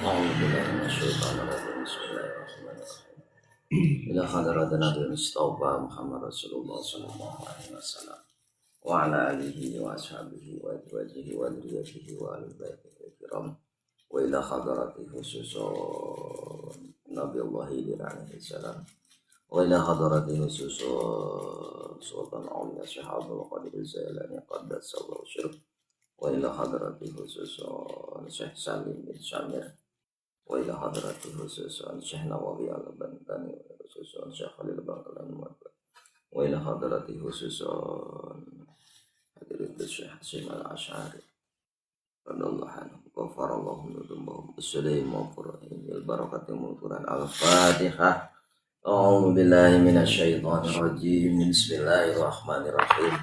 A'udzu billahi minasyaitonir rajim. Bismillahirrahmanirrahim. Ila hadratin Nabi Mustafa Muhammad Rasulullah sallallahu alaihi wasallam wa ala alihi wa ashabihi wa azwajihi wa dzurriyyatihi wa ahli baitihi kiram wa ila hadrati khususun Nabi Allah alaihi salam wa ila hadrati khususun Sultan Auliya Syekh Abdul Qadir Jailani qaddasallahu sirruh wa ila hadrati khususun Syekh Salim bin Samir wa ila hadrati khususun Syekh Nawawi Al-Bantani khususun Syekh Khalil Bangkalan wa ila hadrati khususun hadirin Syekh Hasyim Al-Asy'ari radhiyallahu anhu ghafarallahu dzunubahum assalamu alaikum barakatuh Quran. Al-Fatihah. A'udzu billahi minasyaitonir rajim. Bismillahirrahmanirrahim.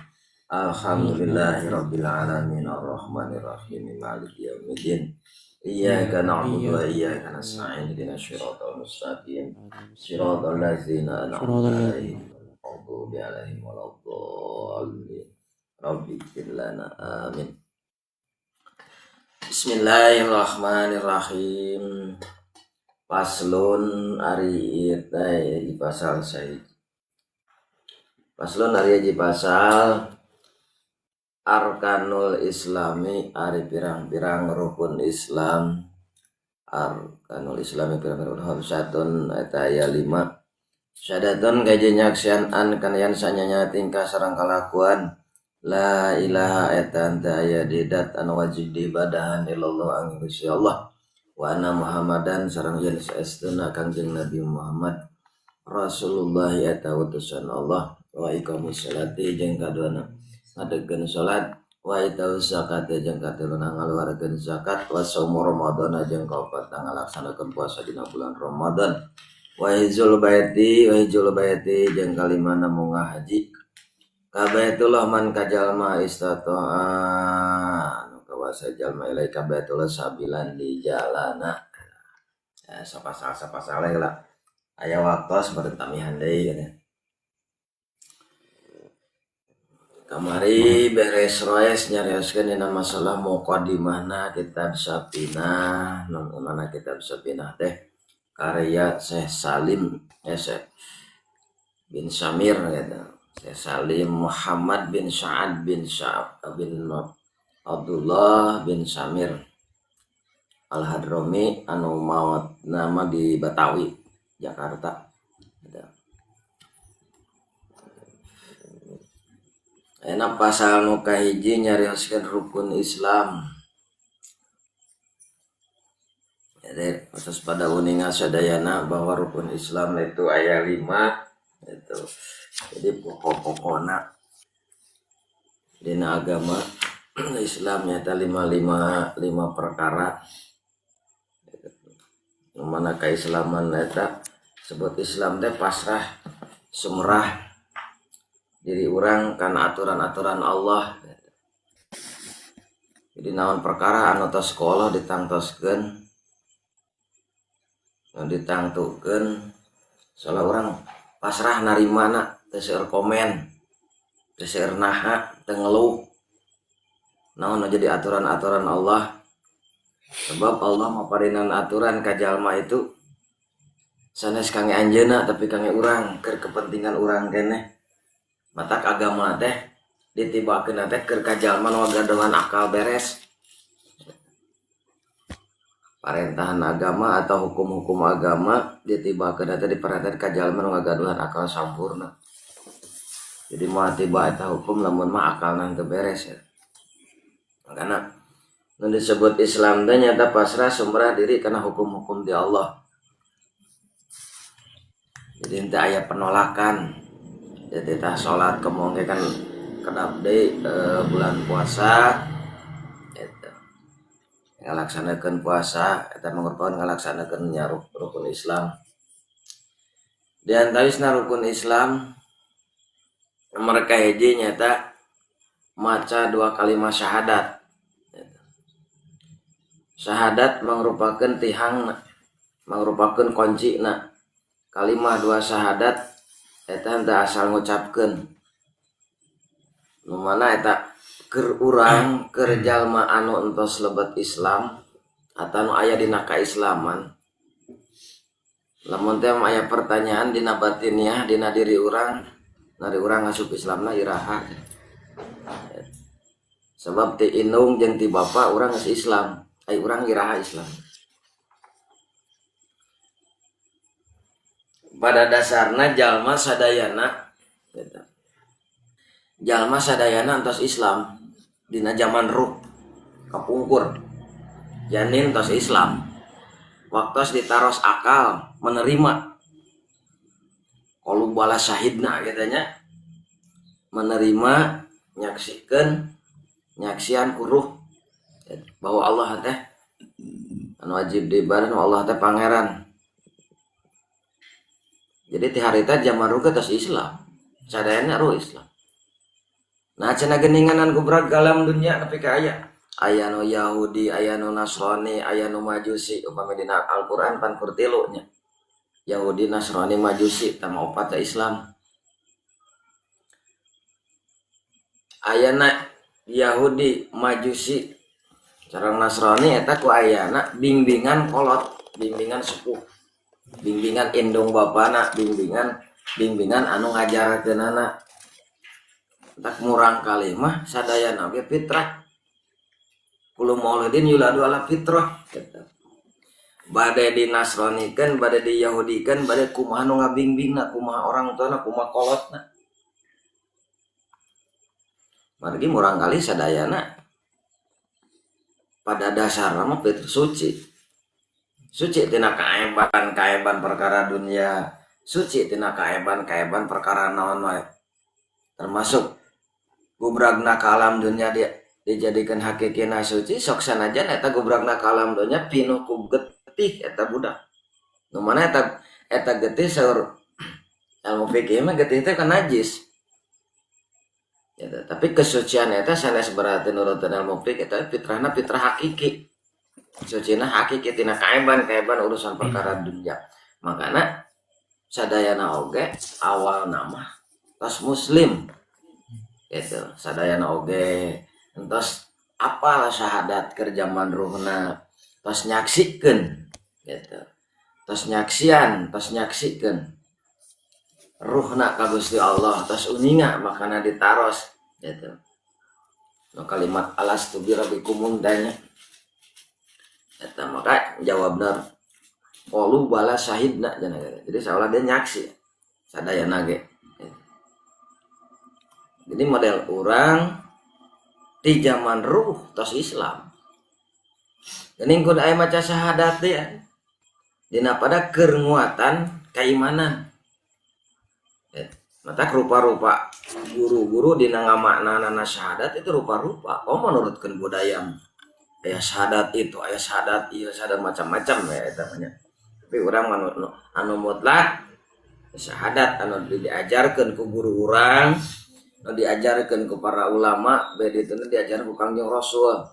Alhamdulillahi rabbil alamin arrahmanir rahim maliki yaumiddin. Iyyaka na'budu wa iyyaka nasta'in ihdinas siratal mustaqim siratal ladzina an'amta 'alaihim ghairil maghdubi 'alaihim waladdallin. Rabbi ighfir lana amin. Bismillahirrahmanirrahim. Paslon ari ieu di pasal sahiji. Paslon ari hiji pasal Arkanul Islami ari pirang-pirang rukun Islam. Arkanul Islami pirang-pirang khamsatun eta aya 5. Syahadatun kaje nyaksian an kana yen sanyanya tingkah sareng kalakuan la ilaha eta teu aya didat anu wajib diibadahan illallah angin Gusti Allah wa anna Muhammadan sareng yen saestuna Kangjeng Nabi Muhammad Rasulullah eta utusan Allah wa iqamus sholati jeung kaduana ngadegkeun salat wa itauz zakat jeung katiluna ngaluarkeun zakat wa saumu Ramadan jeung kaopatna ngalaksanakeun puasa dina bulan Ramadan wa hijjul baiti jeung kalimana munggah haji ka Baitullah man ka jalma istata'a anu kawasa jalma ilai ka Baitullah sabilan di jalana. Ya, sapasal-sapasal lah aya waktos bari tamihan deui gitu. Kamari beres roes nyarioskeun dina masalah muqaddimahna kitab Safinah, mana kitab Safinah teh karya Syekh Salim Syekh bin Samir gitu. Syekh Salim Muhammad bin Sa'ad bin Sa'ab bin Abdullah bin Samir Al-Hadrami anu maot nama di Betawi, Jakarta. Gitu. Enak pasal nu kahiji nyarioskeun rukun Islam. Jadi khusus pada uninga sadayana bahwa rukun Islam itu aya 5 itu. Jadi pokok-pokona dina agama Islam nyata lima perkara. Nu mana keislaman eta sebut Islam teh pasrah sumrah diri urang karena aturan-aturan Allah. Jadi naon perkara anu tos sekolah ditangtoskeun, anu ditangtukeun, salah urang pasrah narimana, teu seueur komen, teu seueur naha, teu ngeluh. Naon jadi aturan-aturan Allah. Sebab Allah maparinan aturan ka jalma itu sanes kangge anjeunna tapi kangge urang, keur kepentingan urang keneh. Matak agama teh ditibakeun teh keur ka jalma nu gaduhan akal beres. Parentahan agama atau hukum-hukum agama ditibakeun teh diparentah ka jalma nu ngagaduhan akal sampurna. Jadi moal tiba eta hukum lamun mah akalna teu beres ya. Makana nu disebut Islam teh nyata pasrah sumrah diri kana hukum-hukum di Allah. Jadi henteu aya penolakan. Jadi tah salat kemongke kan kedap deui bulan puasa eta. Ngalaksanakeun puasa eta merupakan ngalaksanakeun nya rukun Islam. Di antawisna rukun Islam mereka hiji nyata maca 2 kalimat syahadat. Syahadat merupakan tihang, merupakan kunci na. Kalimat 2 syahadat eta henteu asal ngucapkeun. Nu mana eta keur urang keur jalma anu entos lebet Islam Atau nu aya dina kaislaman. Lamun teh aya pertanyaan dina batiniah dina diri urang, dari urang ngasup Islamna iraha. Sebab ti indung jeung ti bapa urang geus Islam, ai urang iraha Islam. Pada dasarna jalma sadayana gitu. Jalma sadayana entos Islam dina zaman ruh kapungkur. Janin tos Islam. Waktos ditaros akal menerima. Qalu bala syahidna kitu nya. Menerima nyaksikeun nyaksian ku ruh bahwa Allah teh anu wajib diibadah, Allah teh pangeran. Jadi ti harita zaman ruh tos Islam. Sadayana ruh Islam. Nah cenah geuninganan gubrak alam dunya nepi ka aya. Aya nu Yahudi, aya nu Nasrani, aya nu Majusi, upami dina Al-Qur'an pan kur tilu nya. Yahudi, Nasrani, Majusi tama opat Islam. Ayana Yahudi, Majusi, sareng Nasrani eta ku ayana bimbingan kolot, bimbingan sepuh, bimbingan indung bapana, bimbingan anu ngajarkeunana. Tak murang kali mah sadayana ge fitrah. Kullu mauludin yuladu ala fitrah gitu. Bade di Nasranikeun, bade di Yahudikeun, bade kumaha nu ngabingbingna, kumaha orang tuana, kumaha kolotna. Margi murang kali sadayana pada dasarna mah fitrah suci. Suci tina kaeban-kaeban perkara dunia, suci tina kaeban-kaeban perkara naon wae. Termasuk gubragna ka alam dunia dia dijadikan hakikina suci, sok sanajan eta gubragna ka alam dunia pinuh ku getih eta budak. Nu mana eta getih saur ilmu fikih mah getih teh kan najis. Ya, tapi kesucian eta sanes berarti nurutan ilmu fikih eta fitrahna fitrah hakiki. Sucina hakiki tina kaeban-kaeban urusan perkara dunia. Makana sadayana oge awal nama tos muslim. Gitu, sadayana oge entos apal syahadat keur zaman ruhna, tos nyaksikeun gitu. Tos nyaksian, tos nyaksikeun ruhna ka Gusti Allah, tos uninga makana ditaros gitu. Nu kalimat alastu bi rabbikum tanya. Eta maka jawabna qalu bala syahidna cenah. Jadi seolah dia nyaksi sadayana ge. Jadi model urang di zaman ruh tos Islam. Geuning kun aya maca syahadat teh dina pada keur nguatan keimanan. Mata rupa-rupa guru-guru dina ngamaknana syahadat itu rupa-rupa. Oh menurutkeun budaya aya syahadat itu, aya syahadat ieu, syahadat macam-macam ya eta mah nya. Tapi urang anu mutlak syahadat anu diajarkeun ku guru urang, anu diajarkeun ku para ulama, beda itu diajarkeun ku Kangjeng Rasul.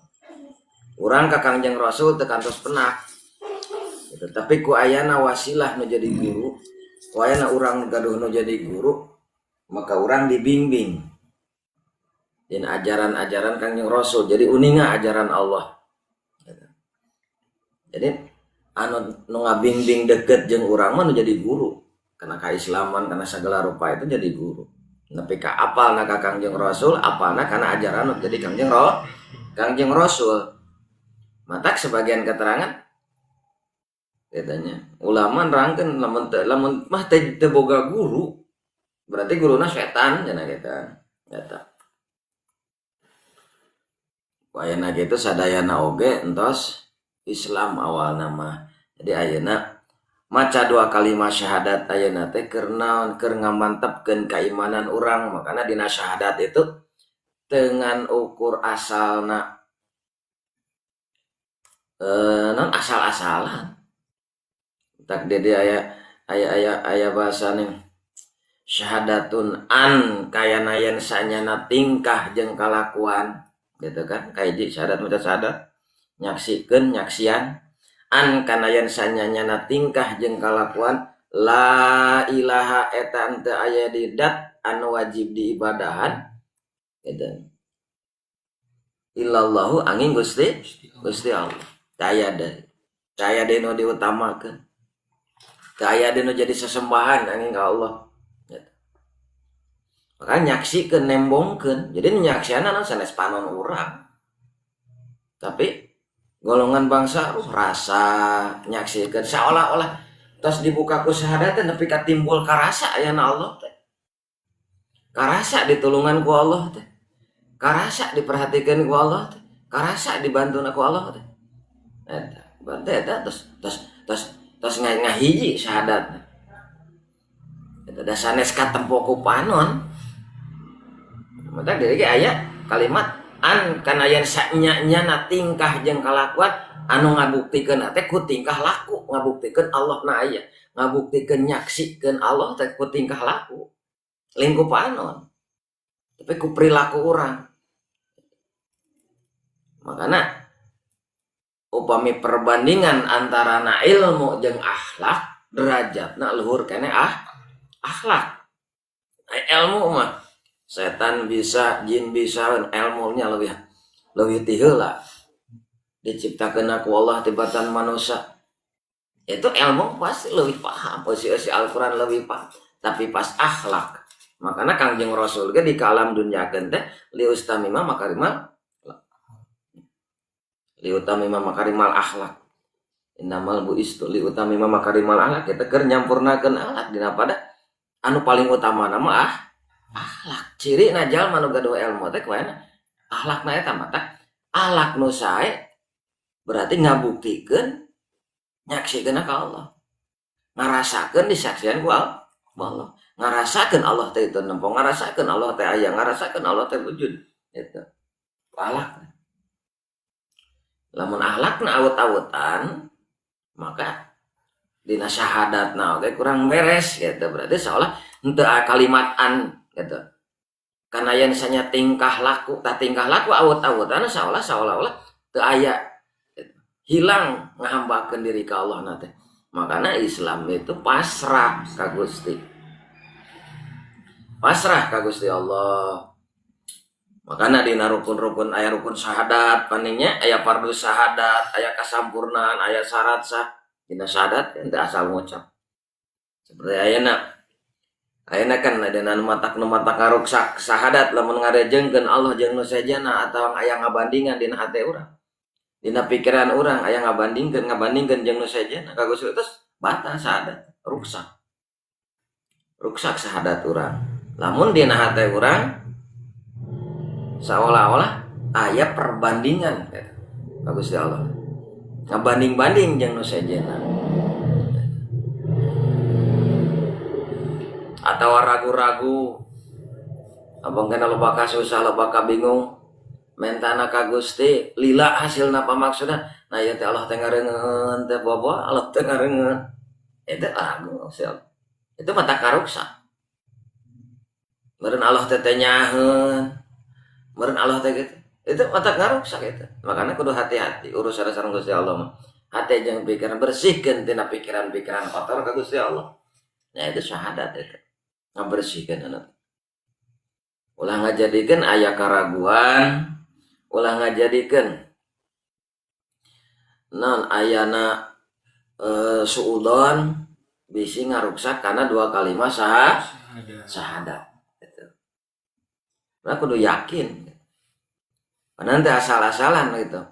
Urang ka Kangjeng Rasul teu kantos penak. Gitu. Tapi ku ayana wasilah nu jadi guru, ku ayana urang gaduh nu jadi guru, maka urang dibimbing dan ajaran-ajaran Kangjeng Rasul. Jadi uninga ajaran Allah. Gitu. Jadi anu nu ngabimbing deket jeung urang mah nu jadi guru. Karena keislaman, karena segala rupa itu jadi guru. Nepi ka apalna ka Kangjeng Rasul, apalna karena ajaran nu jadi Kangjeng Rasul. Matak sebagian keterangan katanya ulama nerangkeun lamun mah teu boga guru berarti guruna setan cenah kitu. Eta. Ayeuna kitu sadayana oge entos Islam awalna mah. Jadi ayeuna maca dua kalimat syahadat ayeuna teh keur naon, keur ngamantepkeun keimanan urang. Makana dina syahadat itu dengan ukur asalna non asal-asalan. Tak dede aya bahasa nih syahadatun an kayana yen sanyana tingkah jeung kalakuan gitu kan, kahiji syahadat maca syahadat nyaksikeun nyaksian an kana yen sanyana tingkah jeung kalakuan la ilaha eta teu aya di dat anu wajib diibadahan gitu illallahu angin Gusti Allah. Teu aya deui. Teu aya deui nu diutamakeun. Teu aya deui nu jadi sesembahan angin ka Allah. Gitu. Maka nyaksikeun nembongkeun. Jadi nyaksianana sanes panon urang. Tapi golongan bangsa ruh rasa nyaksikeun seolah-olah tos dibuka ku syahadat teh nepi ka timbul karasa ayana Allah teh. Karasa ditulungan ku Allah teh. Karasa diperhatikeun ku Allah teh. Karasa dibantuna ku Allah teh. Eta, berarti eta tos tos tos tos ngahiji syahadatna. Eta da sanes katempo ku panon. Maka diri ge aya kalimat an kana yen sanya-nyana tingkah jeung kalakuan anu ngabuktikeun teh ku tingkah laku, ngabuktikeun Allah na aya, ngabuktikeun nyaksikeun Allah teh ku tingkah laku. Lingkup panon. Tapi ku perilaku urang. Makana upami perbandingan antara na ilmu jeung akhlak derajatna luhur keneh akhlak. Ilmu mah setan bisa, jin bisa, ilmunya lebih lebih ti heula. Diciptakeun ku Allah tibatan manusia. Itu ilmu pasti lebih paham, posisi Al-Qur'an lebih paham, tapi pas akhlak. Makanya Kangjeng Rasul ge di alam dunia teh liustamima makarimal liutamima makarimal akhlak. Innamal buistu liutamima makarimal akhlak, kita keur nyampurnakeun akhlak dina pada anu paling utama nama akhlak. Ciri na jalma nu gaduh ilmu teh kumaha akhlakna eta mah tah akhlak nu sae berarti ngabuktikeun nyaksikeun ka Allah. Ngarasakeun disaksian ku Allah. Ngarasakeun Allah teh itu nempo, ngarasakeun Allah teh aya, ngarasakeun Allah teh wujud eta. Akhlak. Lamun akhlakna awut-awutan maka dina syahadatna oge kurang beres gitu, berarti seolah henteu kalimat an gitu. Karena yen sanya tingkah laku, tah tingkah laku awut-awutan seolah seolah-olah teu aya gitu. Hilang ngahambakeun diri ka Allah na teh. Makana Islam itu pasrah ka Gusti. Pasrah ka Gusti Allah. Makana dina rukun-rukun aya rukun syahadat paningnya aya fardu syahadat, aya kasampurnaan, aya syarat sah. Dina syahadat teu asal ngucap. Seperti ayeuna. Ayeuna kan dina nu matak ngaruksak syahadat lamun ngarejengkeun Allah jeung nu sejenna atawa aya ngabandingan dina hate urang. Dina pikiran urang aya ngabandingkeun jeung nu sejenna ka Gusti terus batal syahadat, ruksak. Ruksak syahadat urang. Lamun dina hate urang seolah-olah aya perbandingan gitu. Ka Gusti Allah. Ngabanding-banding jeung nu sejenna. Atau ragu-ragu abang kena loba ka susah loba ka bingung mentana ka Gusti lila hasilna apa maksudna nah ieu teh Allah teh ngareungeun teh bobo Allah teh ngareungeun eta ragu hasil itu mata karuksa meureun Allah teh teh nyaheun meureun Allah teh gitu itu mata karuksa gitu. Makanya kudu hati-hati urusan sareng Gusti Allah mah hati jeung pikiran bersihkeun tina pikiran-pikiran kotor ka Gusti Allah. Nah itu syahadat itu ngabersihkeun anak. Ulah ngajadikeun aya karaguan, ulah ngajadikeun non ayana suudon bisi ngaruksak karena dua kalimat syahadat. Gitu. Nah kudu yakin. Nanti asal-asalan gitu.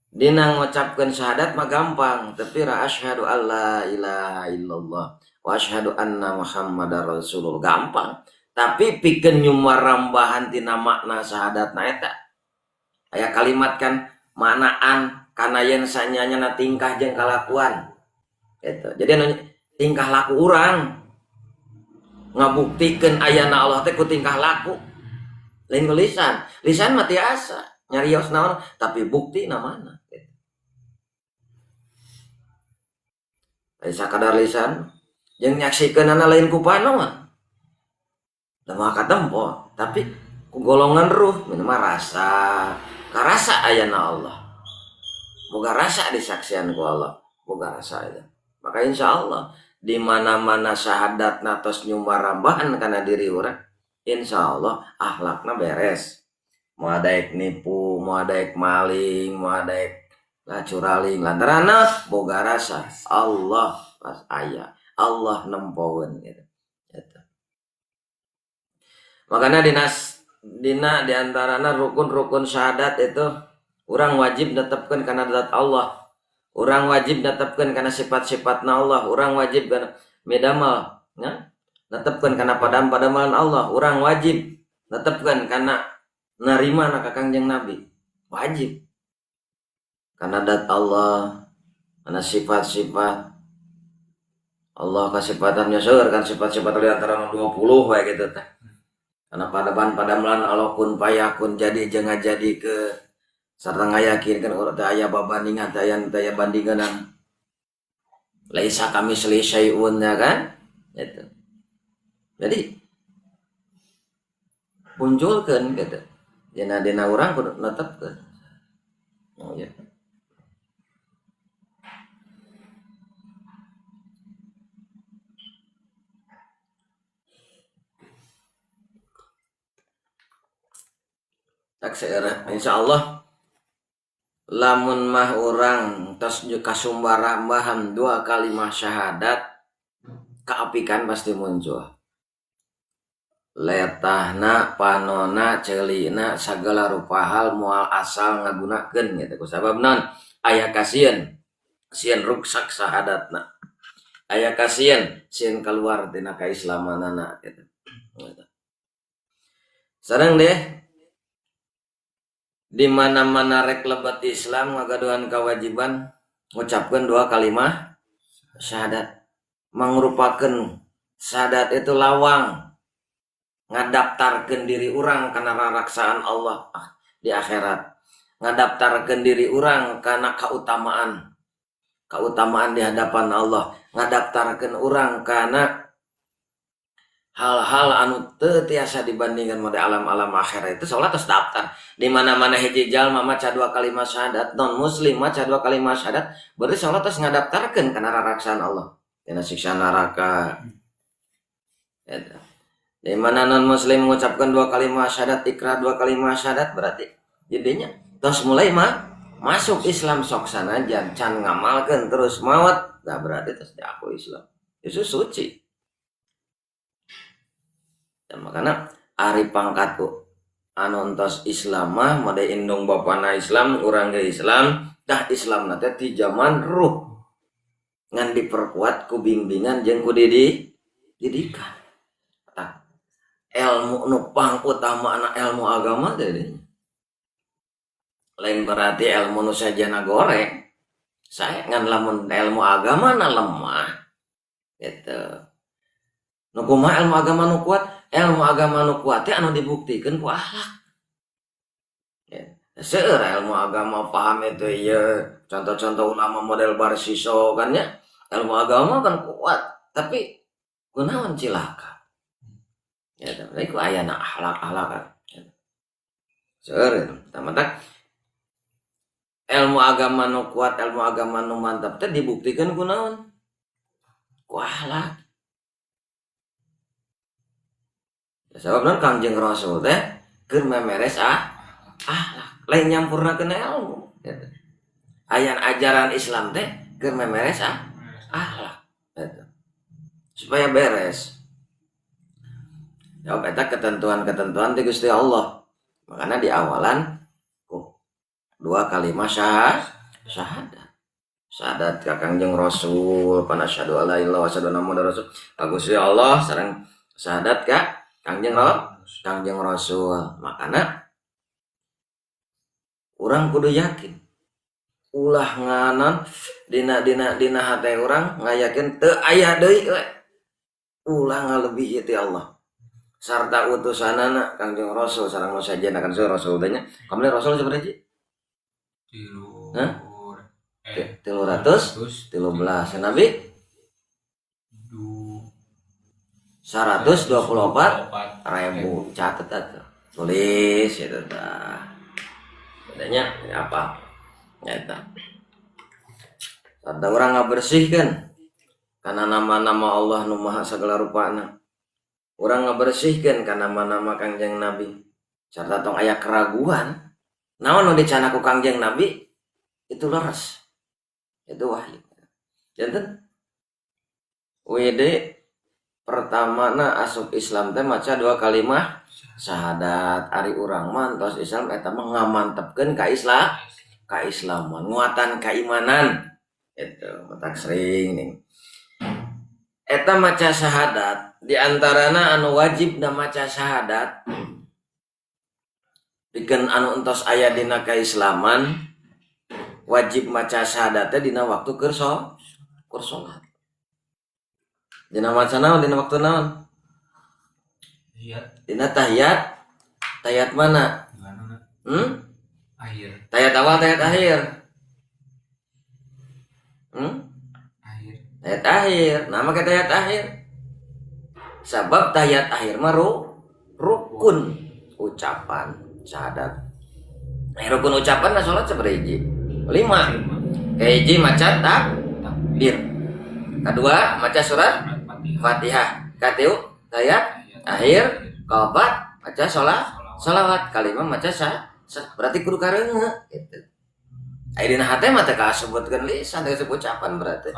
Dina ngucapkeun syahadat mah gampang, tapi ra asyhadu alla ilaha illallah wa asyhadu anna Muhammadar Rasulullah gampang. Tapi pikeun nyumarambahan tina makna syahadatna eta. Aya kalimat kan maknaan kana yen sanyanya tingkah jeung kalakuan. Gitu. Jadi anu tingkah laku urang ngabuktikeun ayana Allah teh ku tingkah laku. Lain ku lisan. Lisan mah tiasa nyarios naon tapi bukti na mana gitu. Lain sakadar lisan jeung nyaksikeunana lain ku pano mah. Da mah katempo, tapi ku golongan ruh minimal rasa, karasa ayana Allah. Boga rasa disaksian ku Allah, boga rasa eta. Maka insyaallah di mana-mana syahadatna tos nyumarambahan kana diri urang, insyaallah akhlakna beres. Moal daek nipu, moal daek maling, moal daek Lah curaling lantaran boga rasa Allah pas aya, Allah nempoeun gitu. Eta. Makanya dina diantarana rukun-rukun syahadat itu urang wajib netepkeun kana zat Allah. Urang wajib netepkeun kana sifat-sifatna Allah, urang wajib kana midamal nya netepkeun kana padam-padamelan Allah, urang wajib netepkeun kana narima na ka Kangjeng Nabi. Wajib. Kana zat Allah, kana sifat-sifat Allah kasifatannya seueur kan sifat-sifat di antara 20 wae kitu teh. Kana padaman-padamelan Allah kun payakun jadi jeung ngajadikeun sarta ngayakinkeun urang teh aya babandingan teh aya bandinganan. Laisa kamitslihi syai'un ya kan? Gitu. Jadi munculkeun gitu. Dina urang kudu netepkeun. Oh ya. Tak seera insyaallah lamun mah urang tos kasumbarambahan dua kalimat syahadat kaapikan pasti muncul. Letahna, panona, ceulina sagala rupa hal moal asal ngagunakeun gitu. Kusabab naon? Aya kasieun, sieun ruksak syahadatna. Aya kasieun, sieun keluar tina kaislamanana gitu. Sareng deh di mana-mana rek lebet Islam ngagaduhan kewajiban ngucapkeun dua kalimat syahadat. Mangrupakeun syahadat itu lawang ngadaftarkeun diri urang kana raraksaan Allah di akhirat. Ngadaftarkeun diri urang kana kautamaan. Kautamaan di hadapan Allah. Ngadaftarkeun urang kana hal-hal anu teu tiasa dibandingkan mode alam-alam akhirat itu seolah tos daftar. Di mana-mana hiji jalma maca dua kalimat syahadat, non muslim maca dua kalimat syahadat, berarti seolah tos ngadaftarkeun kana raraksaan Allah. Dina siksa neraka. Eta. Di mana non muslim mengucapkan dua kalimat syahadat, ikrar dua kalimat syahadat, berarti jadinya tos mulai mah masuk Islam sok sanajan can ngamalkeun terus maot, nah berarti tos diaku Islam. Itu suci. Dan makanya ari pangkatku anu entos Islam mah made indung bapana Islam, urang ge Islam, tah Islam na teh ti zaman ruh. Ngan diperkuat ku bimbingan jeung ku didikan. Tah ilmu nu pang utama na ilmu agama teh dinya. Lain berarti ilmu nu sajana goreng. Sae ngan lamun ilmu agama na lemah gitu. Nu kumaha ilmu agama nu kuat? Ilmu agama nu kuat teh anu dibuktikeun ku akhlak. Ya. Seueur ilmu agama paham itu ieu, contoh-contoh ulama model Barsiso kan ya. Ilmu agama kan kuat, tapi kunaon cilaka. Ya, tapi ku ayana akhlak-akhlak kan. Seueur itu. Tah matak ilmu agama nu kuat, ilmu agama nu mantap teh dibuktikeun ku naon? Ku akhlak. Sebab non Kangjeng Rasul teh keur memeres akhlak, lain nyampurnakeun ilmu. Gitu. Ayan ajaran Islam teh keur memeres akhlak. Gitu. Supaya beres. Jawab eta ketentuan-ketentuan ti Gusti Allah. Makanya di awalan ku dua kalimat syahadat. Syahadat ka Kangjeng Rasul, panasyhadu alla ilaha illallah wa asyhadu anna Muhammadar Rasul. Ka Gusti Allah sareng syahadat ka Kangjeng Rasul. Makana urang kudu yakin. Ulah nganan dina hate urang ngayakin teu aya deui we. Ulah ngalebihi ti Allah. Sarta utusanana Kangjeng Rasul sareng nu sajena kan Rasul teh nya. Kamari Rasul sabaraha hiji? Tilu. Hah? 313. Nabi? 124.000. Catet atuh. Tulis itu tah. Bedanya apa? Eta. Sarta urang ngabersihkeun kana nama-nama Allah nu maha sagala rupana. Urang ngabersihkeun kana nama-nama Kangjeng Nabi. Sarta tong aya keraguan. Naon nu dicana ku Kangjeng Nabi? Itu leres. Itu wahyu. Janten WD pertama na asup Islam teh maca dua kalimah syahadat. Ari urang mah entos Islam eta mah ngamantepkeun ka Islam, kaislaman, nguatan keimanan. Itu matak sering nih. Eta maca syahadat di antarana anu wajib na maca syahadat pikeun anu entos aya dina keislaman wajib maca syahadat teh dina waktu keur salat. Dina maca naon, dina waktu naon? Tahiyat. Dina tahiyat. Tahiyat mana? Akhir. Tahiyat awal, tahiyat akhir. Akhir. Tahiyat akhir. Nah, make tahiyat akhir. Sabab tahiyat akhir mah rukun ucapan syahadat. Nah, rukun ucapan nah salat sabaraha hiji? 5. Kahiji maca takbir. Kedua maca surat Fatihah. Katilu tahiyat akhir. Kaopat maca sholawat. Kalima maca berarti kudu kareunge gitu. Aya dina hate mah teh kasebutkeun lisan teh kasebut ucapan berarti.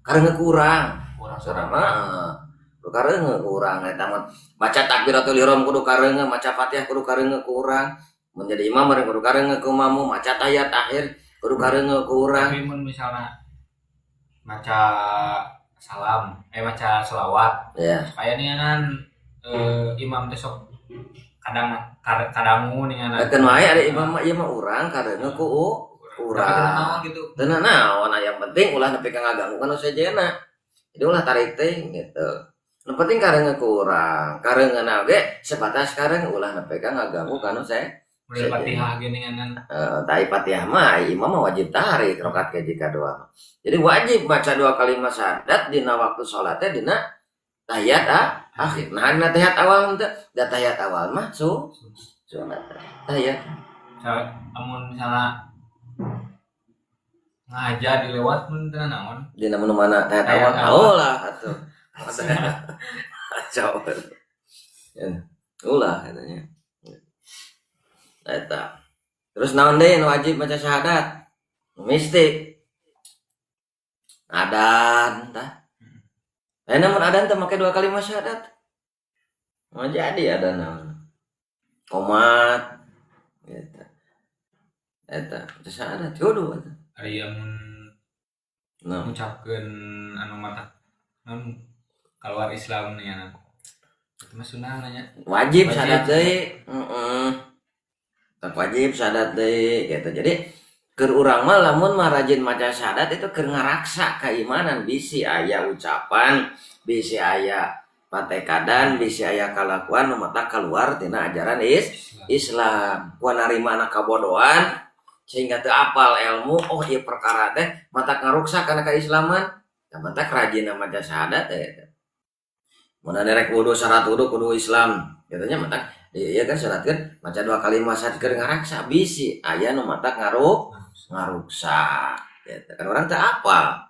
Kareunge kurang. Kurang mah. Kudu kareunge kurang eta mah. Maca takbiratul ihram kudu kareunge, maca Fatihah kudu kareunge kurang. Mun jadi imam meureun kudu kareunge ku mamu, maca tahiyat akhir kudu kareunge kurang. Tapi mun misalna maca salam, maca selawat. Ya. Supaya nianan imam teh sok kadang kadangu nianan. Keun wae ada imam mah ieu mah urang kareunge ku urang. Gitu. Teu naon aya penting ulah nepi ka ngaganggu kana sejenna. Jadi ulah tarik teh gitu. Nu penting kareunge ku urang. Kareungeuna oge sebatas kareung ulah nepi ka ngaganggu kana Mulai Fatihah gini kan. Tai Fatihah mah imam mah wajib tarik rakaat ke jika dua. Jadi wajib baca dua kalimat syahadat dina waktu salatnya dina tahiyat akhir. Nah, dina tahiyat awal henteu, da tahiyat awal mah sunat. Tahiyat. Amun misalnya ngaja dilewat mun teu naon. Dina mun mana tahiyat awal? Oh lah atuh. Kacau. Ulah katanya. Eta. Terus naon deui nu wajib maca syahadat? Mistik. Adan tah. Namun adan teh make dua kalimat syahadat. Mau jadi adan naon? Komat. Gitu. Eta maca syahadat kudu atuh. Ari amun ngucapkeun anu mata naon keluar Islam nih anak. Itu mah sunah nanya. Wajib syahadat deui. Heeh. Tak wajib syahadat deui gitu. Jadi keur urang mah lamun mah rajin maca syahadat itu keur ngaraksa keimanan, bisi aya ucapan, bisi aya patekadan, bisi aya kalakuan nu mata keluar tina ajaran Islam. Ku narima kabodohan sehingga teu apal ilmu, oh ieu perkara teh mata ngaruksak kana keislaman. Da matak rajin maca syahadat teh gitu. Mun rek wudu syarat wudu kudu Islam, katanya matak iya kan syaratkeun maca dua kalimat syahadat keur ngaraksa bisi aya nu matak ngaruksak gitu. Kan orang teu apal.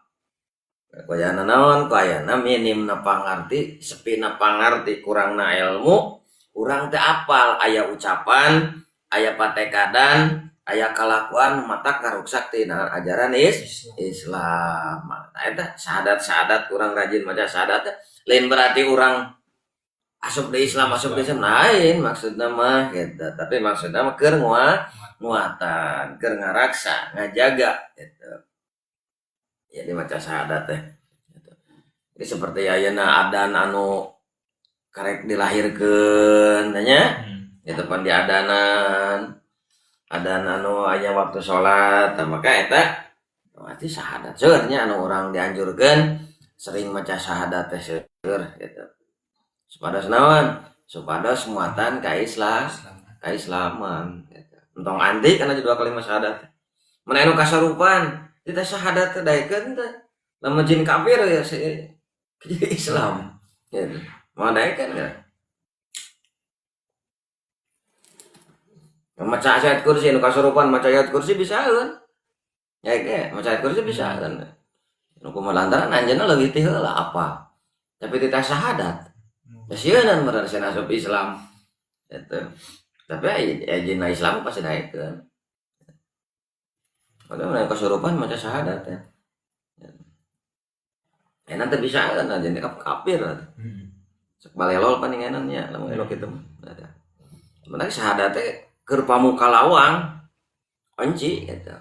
Ku ayana naon, ku ayana minimna pangarti, sepina pangarti, kurangna ilmu, urang teu apal aya ucapan, aya patekadan, aya kalakuan matak ngaruksak tina ajaran Islam. Nah, eta syahadat-syahadat urang rajin maca syahadat lain berarti urang asup di Islam, asup di Islam lain maksudna mah gitu. Tapi maksudna mah keur nguatan, keur ngaraksa, ngajaga gitu. Jadi maca syahadat teh gitu. Jadi seperti ayeuna adan anu karek dilahirkeun nya gitu pan diadanan. Adan anu aya waktu salat, maka eta berarti syahadat seueur nya anu urang dianjurkeun sering maca syahadat teh seueur gitu. Supados naon? Supados muatan ka Islam, kaislaman gitu. Entong anti kana dua kalimat syahadat. Mun anu kasarupan, kita syahadat teh daekeun teh. Lamun jin kafir ya Islam gitu. Mau daekeun kan? Maca ayat kursi nu kasurupan maca ayat kursi bisaeun. Ya ge, maca ayat kursi bisaeun. Nu kumaha lantaran anjeunna leuwih ti heula apa. Tapi titah syahadat. Ya sieun meureun sieun asup Islam. Gitu. Tapi aya jeung Islam pasti daekeun. Padahal mereka kesurupan maca syahadat ya. Ya nanti bisa kan jadi kafir. Sok balelol paninganan nya lamun elok kitu mah. Sebenarnya syahadat teh keur pamuka lawang kunci gitu.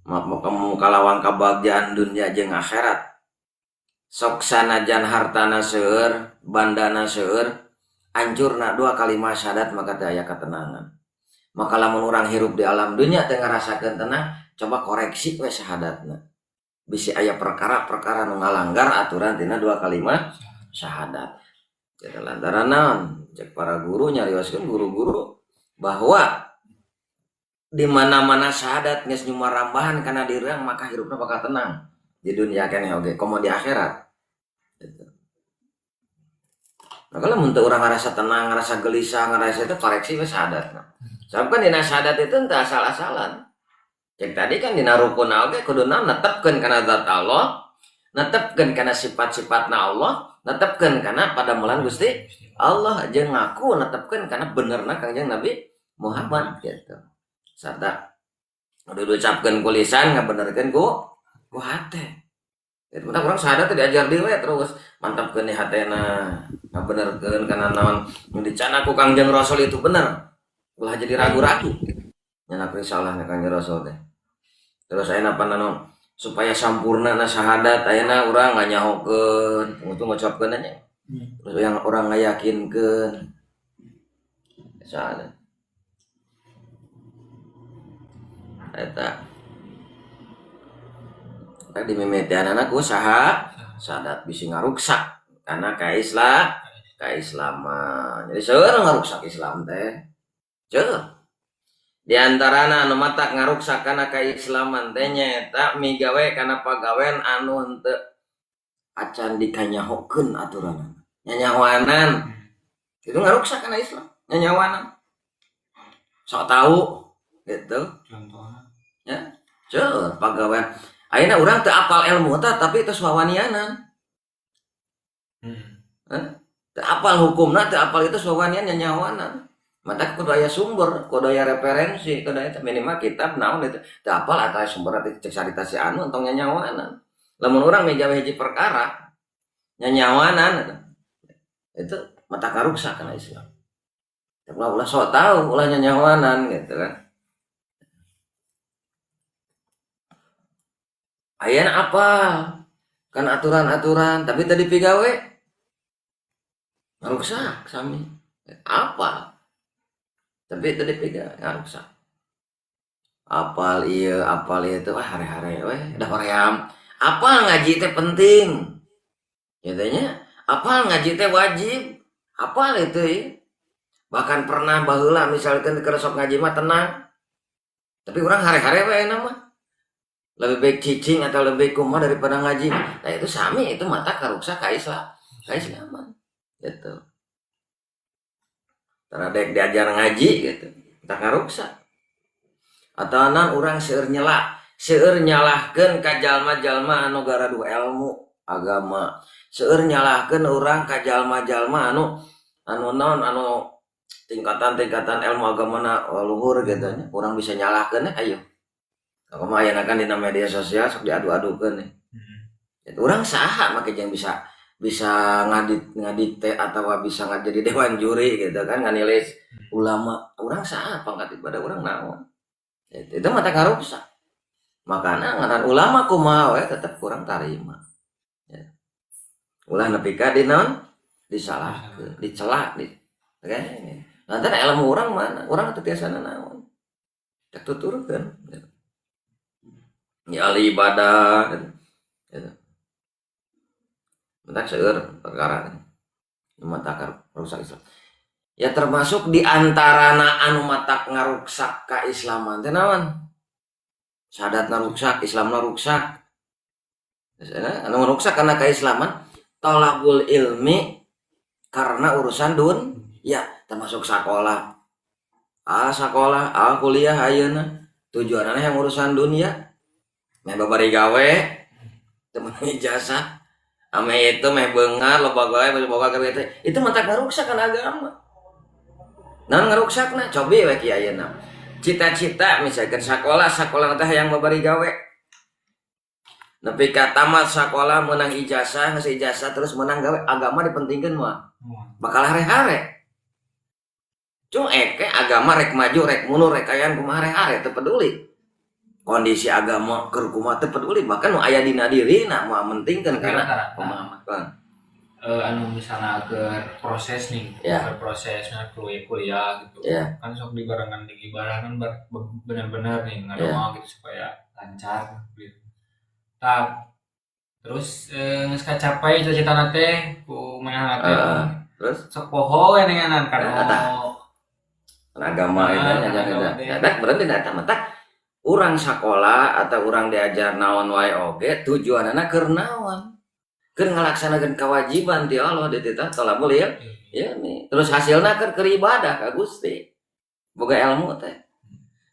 Pamuka lawang kabagjaan dunia jeung akhirat. Sok sanajan hartana seueur, bandana seueur, hancurna dua kalimat syahadat maka teu aya ketenangan. Maka lamun urang hirup di alam dunia teu ngarasakeun tenang, coba koreksi we syahadatna. Bisi aya perkara-perkara nu ngalanggar aturan tina dua kalimat syahadat. Jadi lantaran naon? Cek para guru nyarioskeun guru-guru bahwa di mana-mana syahadat geus nyumarambahan kana diri urang maka hirupna bakal tenang di dunia keneh oge komo di akhirat. Gitu. Maka lamun teu urang ngarasa tenang, ngarasa gelisah, ngarasa itu koreksi we syahadatna. Sebab kan dina syahadat itu teu asal-asalan. Cek tadi kan dina rukun oge kuduna netepkeun kana zat Allah, netepkeun kana sifat-sifatna Allah, netepkeun kana padamelan Gusti Allah jeung ngaku netepkeun kana benerna Kangjeng Nabi Muhammad gitu. Sarta udah diucapkeun ku lisan ngabenerkeun ku hate. Itu mah urang syahadat teh diajar deui we terus mantapkeun di hatena, ngabenerkeun kana naon nu dicana ku Kangjeng Rasul itu bener. Ulah jadi ragu-ragu. Nya risalahna Kangjeng Rasul teh. Terus ayeuna panano supaya sampurna na syahadat ayeuna urang nganyahokeun, itu ngucapkeun nya. Terus yang orang ngayakinkeun. Syahadat. Eta. Eta dimimitianana ku saha? Syahadat bisi ngaruksak karena kaislaman. Jadi seueur ngaruksak Islam teh. Ceuh. Di antarana anu matak ngaruksak kana kaislaman teh nyaeta migawe kana pagawean anu henteu acan dikanyahokeun aturanana. Nyanyahoanan. Itu ngaruksak kana Islam, nyanyahoanan. Sok tahu gitu. Contohna. Ya, ceuh pagawean. Ayeuna urang teu apal ilmu teh tapi tos wawanianan. Teu apal hukumna, teu apal itu wawanian nyanyahoanan. Mata kudu aya sumber, kudu aya referensi, kudu aya minimal kitab naon itu. Teu apal atau sumber teh cek carita si anu entong nyanyahoanan. Lamun urang migawe hiji perkara nyanyahoanan itu mata karuksak kana Islam. Ulah ulah sok tahu, ulah nyanyahoanan gitu kan. Ayeuna apa? Kan aturan-aturan, tapi tadi pigawe ngaruksak sami. Apa? Tapi tadi pigawe ngaruksak. Apal ieu, apal ieu teh wah hare-hare we, dah hoream. Apal ngaji teh penting. Gitu nya. Apal ngaji teh wajib. Apal itu ya. Bahkan pernah baheula misalkan keur sok ngaji mah tenang. Tapi urang hare-hare we ayeuna mah. Lebih baik cicing atau lebih baik kumaha daripada ngaji. Nah itu sami itu mata karuksak ka Islam, kaislaman. Gitu. Tara dek diajar ngaji gitu, tak karuksak. Atau nan urang seueur nyela, seueur nyalahkeun ka jalma-jalma anu garaduh ilmu agama. Seueur nyalahkeun urang ka jalma-jalma anu naon anu tingkatan-tingkatan ilmu agamana luhur gitu nya. Urang bisa nyalahkeun ayo. Kumaha ayeuna kan dina media sosial sok diadu-adukeun nih. Urang saha make jeung bisa ngadikte atau bisa jadi dewan juri gitu kan nganilai ulama. Urang saha pangkat ibadah urang naon. Itu mata karuksak. Makana ngaran ulama kumaha we tetep kurang tarima. Ya. Ulah nepi ka di naon disalahkeun, dicela di. Lantaran ilmu urang mana? Urang teu tiasa naon. Cek tuturkeun. Ya ahli ibadah gitu. Mentak seueur perkara matak rusak Islam. Ya termasuk di antarana anu matak ngaruksak kaislaman teh naon? Syahadatna ruksak, Islamna ruksak. Anu ngaruksak kana kaislaman tolabul ilmi karena urusan dun ya termasuk sakola. Ah sakola, ah kuliah ayeuna tujuanana yang urusan dunia. Meh babari gawe, temen ijazah, ame itu meh beungar loba gawe boga gawe teh. Itu matak ngaruksak kana agama. Naon ngaruksakna? Cobi we kieu ayeuna. Cita-cita misalkan sekolah, sekolah teh hayang babari gawe. Nepi ka tamat sekolah menang ijazah, ngasih ijazah terus menang gawe, agama dipentingkeun mah. Bakal hare-hare. Cung eke agama rek maju, rek mundur, rek kayaan kumaha hare-hare teu peduli. Kondisi agama keur kumaha teu peduli, bahkan nu aya dina dirina moal mentingkeun karena pemahaman. Anu misalnya ke proses nih, ya. Ke proses misalnya kuliah gitu, ya. Kan sok dibarengan di ibadah kan benar-benar nih ngadoa gitu supaya lancar gitu. Tah, terus geus kacapai cita-cita teh ku manehna teh. Terus sok poho we kana agama itu nya. Eta berarti eta mah urang sakola atau urang diajar naon wae oge tujuanana keur naon? Keur ngalaksanakeun kewajiban ti Allah dititah tolabul ya. Ya nih. Terus hasilna keur ibadah ka Gusti. Boga ilmu teh.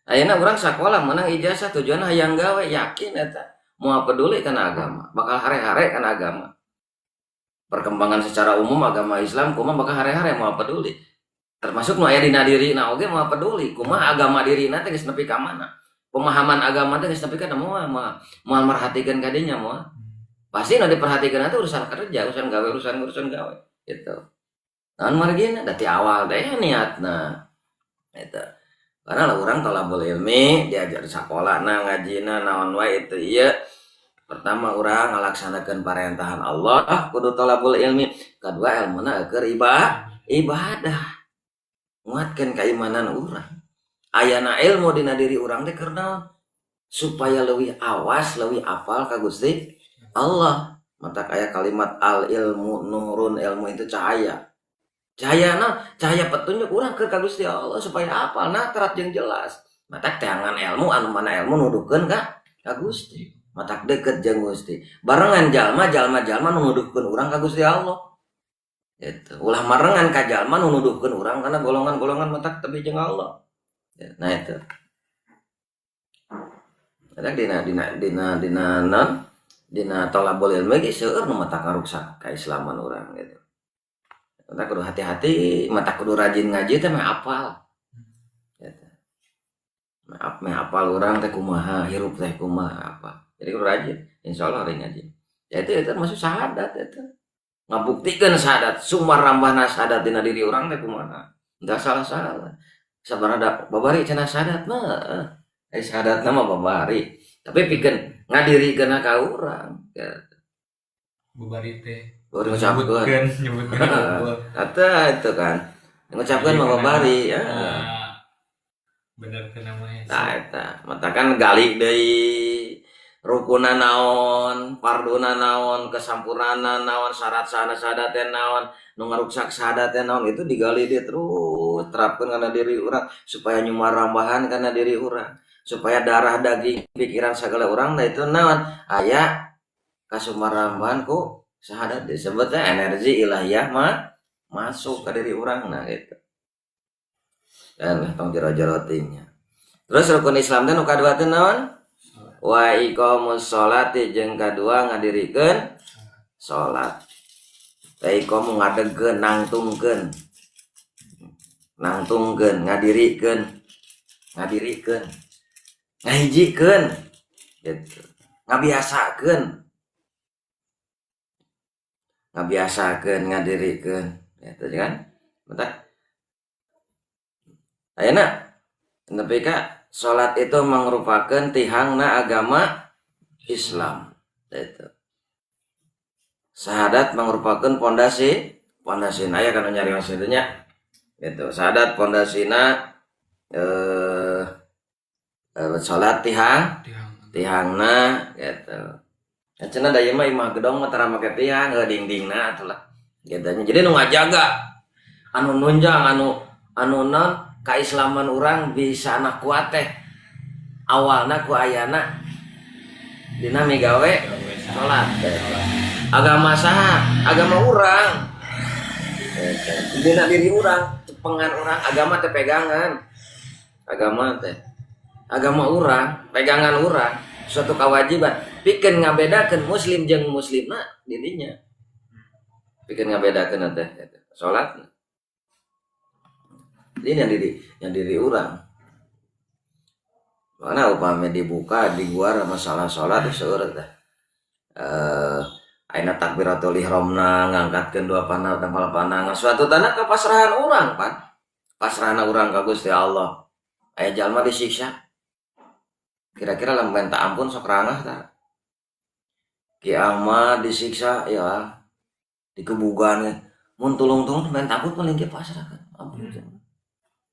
Ayeuna urang sakola menang ijazah tujuan hayang gawe yakin eta moal peduli kana agama, bakal hare-hare kana agama. Perkembangan secara umum agama Islam kumaha bakal hare-hare moal peduli. Termasuk nu aya dina dirina oge moal peduli kumaha agama dirina teh geus nepi ka mana. Pemahaman agama teh geus nepi ka moal moal merhatikeun ka dinya moal. Pasti nu diperhatikan itu urusan kerja, urusan gawe, urusan gawe gitu. Naon margina dari awal teh niatna. Eta. Karena lah urang tolabul ilmi diajar sekolah na ngajina naon wae itu ieu. Pertama urang ngalaksanakeun parentahan Allah kudu tolabul ilmi. Kedua ilmuna keur ibadah. Nguatkeun keimanan urang. Ayana ilmu dina diri urang teh keur naon? Supaya leuwih awas, leuwih apal ka Gusti Allah. Matak aya kalimat al ilmu nurun, ilmu itu cahaya. Cahaya nah, cahaya petunjuk urang ke ka Gusti Allah supaya apal nah terat jeung jelas. Matak teangan ilmu anu mana ilmu nuduhkeun ka Gusti. Matak deket jeung Gusti. Barengan jalma nu nuduhkeun urang ka Gusti Allah. Gitu. Ulah marengan ka jalma nu nuduhkeun urang kana golongan-golongan matak tebih jeung Allah. Nah itu. Ada dina dina dina dina non dina tolabul ilmi ge seueur nu matak ngaruksak kaislaman urang gitu. Mata kudu hati-hati, mata kudu rajin ngaji teh meh apal. Gitu. Meh apal urang teh kumaha, hirup teh kumaha apa. Jadi kudu rajin, insyaallah rajin ngaji. Ya itu masuk syahadat itu. Ngabuktikeun syahadat, sumarambahna syahadat dina diri urang teh kumaha. Enggak salah-salah. Sabarada babari cenah syahadat mah. Syahadatna mah babari. Tapi pikeun ngadirikeun ka urang. Gitu. Babari teh baru ngucapkeun nyebutkeun eta itu kan ngucapkeun mah babari ya. Bener teh namanya. Nah eta mata kan gali deui rukuna naon, farduna naon, kesampurnaan naon, syarat sahna syahadat teh naon, nu ngaruksak syahadat teh naon, itu digali deui terus terapkeun kana diri urang supaya nyumarambahan kana diri urang, supaya darah daging pikiran segala urang nah itu naon aya kasumarambahan ku syahadat disebutnya energi ilahiyah mah masuk ke diri urang nah gitu. Dan lah tong jero-jero tingnya. Terus rukun Islam teh nu kadua teh naon? Wa iqamus sholati jeung kadua ngadirikeun salat. Wa iqamu ngadegkeun nangtungkeun. Nangtungkeun ngadirikeun. Ngadirikeun. Ngahijikeun gitu. Ngabiasakeun. Ngabiasakeun ngadirikeun gitu kan. Bentar. Ayeuna nepi ka salat itu merupakan tihangna agama Islam itu. Syahadat merupakan pondasi, pondasina aya kana nyari maksudnya nya. Gitu. Syahadat pondasina salat tihang, tihangna gitu. Ya cenah da ieu mah imah gedong mah tara make tiang, heuh dindingna atulah. Gitu nya. Jadi nu ngajaga anu nunjang anu naon kaislaman urang bisa anak kuat teh awalna ku ayana dina migawe salat teh. Agama saha? Agama urang. Dina diri urang, cepengan urang, agama teh pegangan. Agama teh agama urang, pegangan urang, suatu kewajiban. Pikeun ngabedakeun muslim jeung muslimna dirinya. Pikeun ngabedakeun teh salat. Ini yang diri urang. Mana upami dibuka diguar masalah salat seueur teh. Ayeuna takbiratul ihramna ngangkatkeun dua panah tempal panah suatu tanda kepasrahan urang pan. Pasrahna urang ka Gusti Allah. Aya jalma disiksa. Kira-kira lamun minta ampun sok rangah tah. Ki Ahmad disiksa ya dikebugan mun tulung-tulung minta ampun paling ge pasrah kan. Ampun.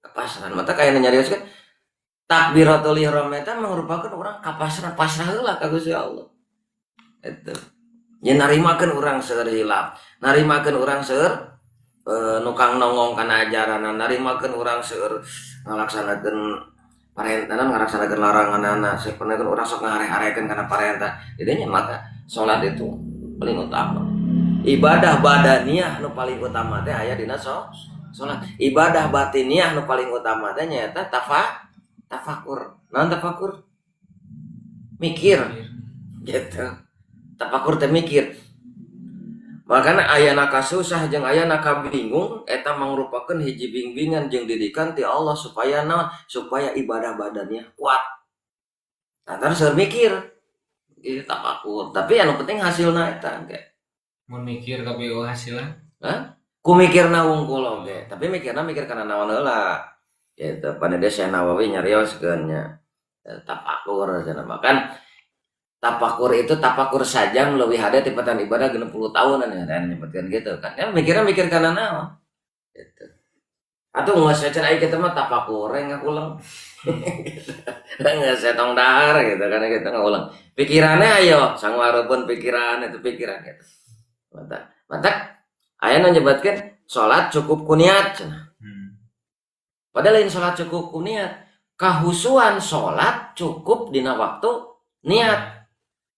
Kepasrahan mata kaya nyarioskeun takbiratul ihram eta merupakan urang kapasrah pasrah heula ka Gusti Allah. Eta. Nya narimakeun urang seueur hilap, narimakeun urang seueur nukang nongong kana ajaranna, narimakeun urang seueur ngalaksanakeun parentahna, ngalaksanakeun laranganana, sapenakeun urang sok ngahare-harekeun kana parentah. Jadinya maka salat itu paling utama. Ibadah badaniah nu paling utama teh aya dina salat. Ibadah batiniah nu paling utama teh nyaeta tafakur. Naon tafakur? Mikir gitu. Tafakur teh mikir. Makana ayana kasusah jeung ayana kabingung eta mangrupakeun hiji bimbingan jeung didikan ti Allah supaya naon? Supaya ibadah badannya kuat. Nah, terus mikir. Ieu tafakur. Tapi anu penting hasilna eta ge. Mun mikir tapi eueuh hasilna. Hah? Ku mikirna wungkul oge, tapi mikirna mikir kana naon heula. Gitu. Pada dia Syekh Nawawi nyarioskeun nya. Tafakur cenah makan tafakur itu tafakur saja lebih hade tibatan ibadah 60 tahunan ya dan nyebutkan gitu kan. Ya mikirnya mikir kana naon. Gitu. Atau nggak saya cenah kita mah tafakur ngakulang. Nggak saya tong dahar gitu kan kita ngulang. Pikirannya ayo sangwarupun pikiran itu pikiran gitu. Mata mata aya nu nyebutkeun salat cukup ku niat cenah. Padahal lain salat cukup ku niat. Kahusuan salat cukup dina waktu niat.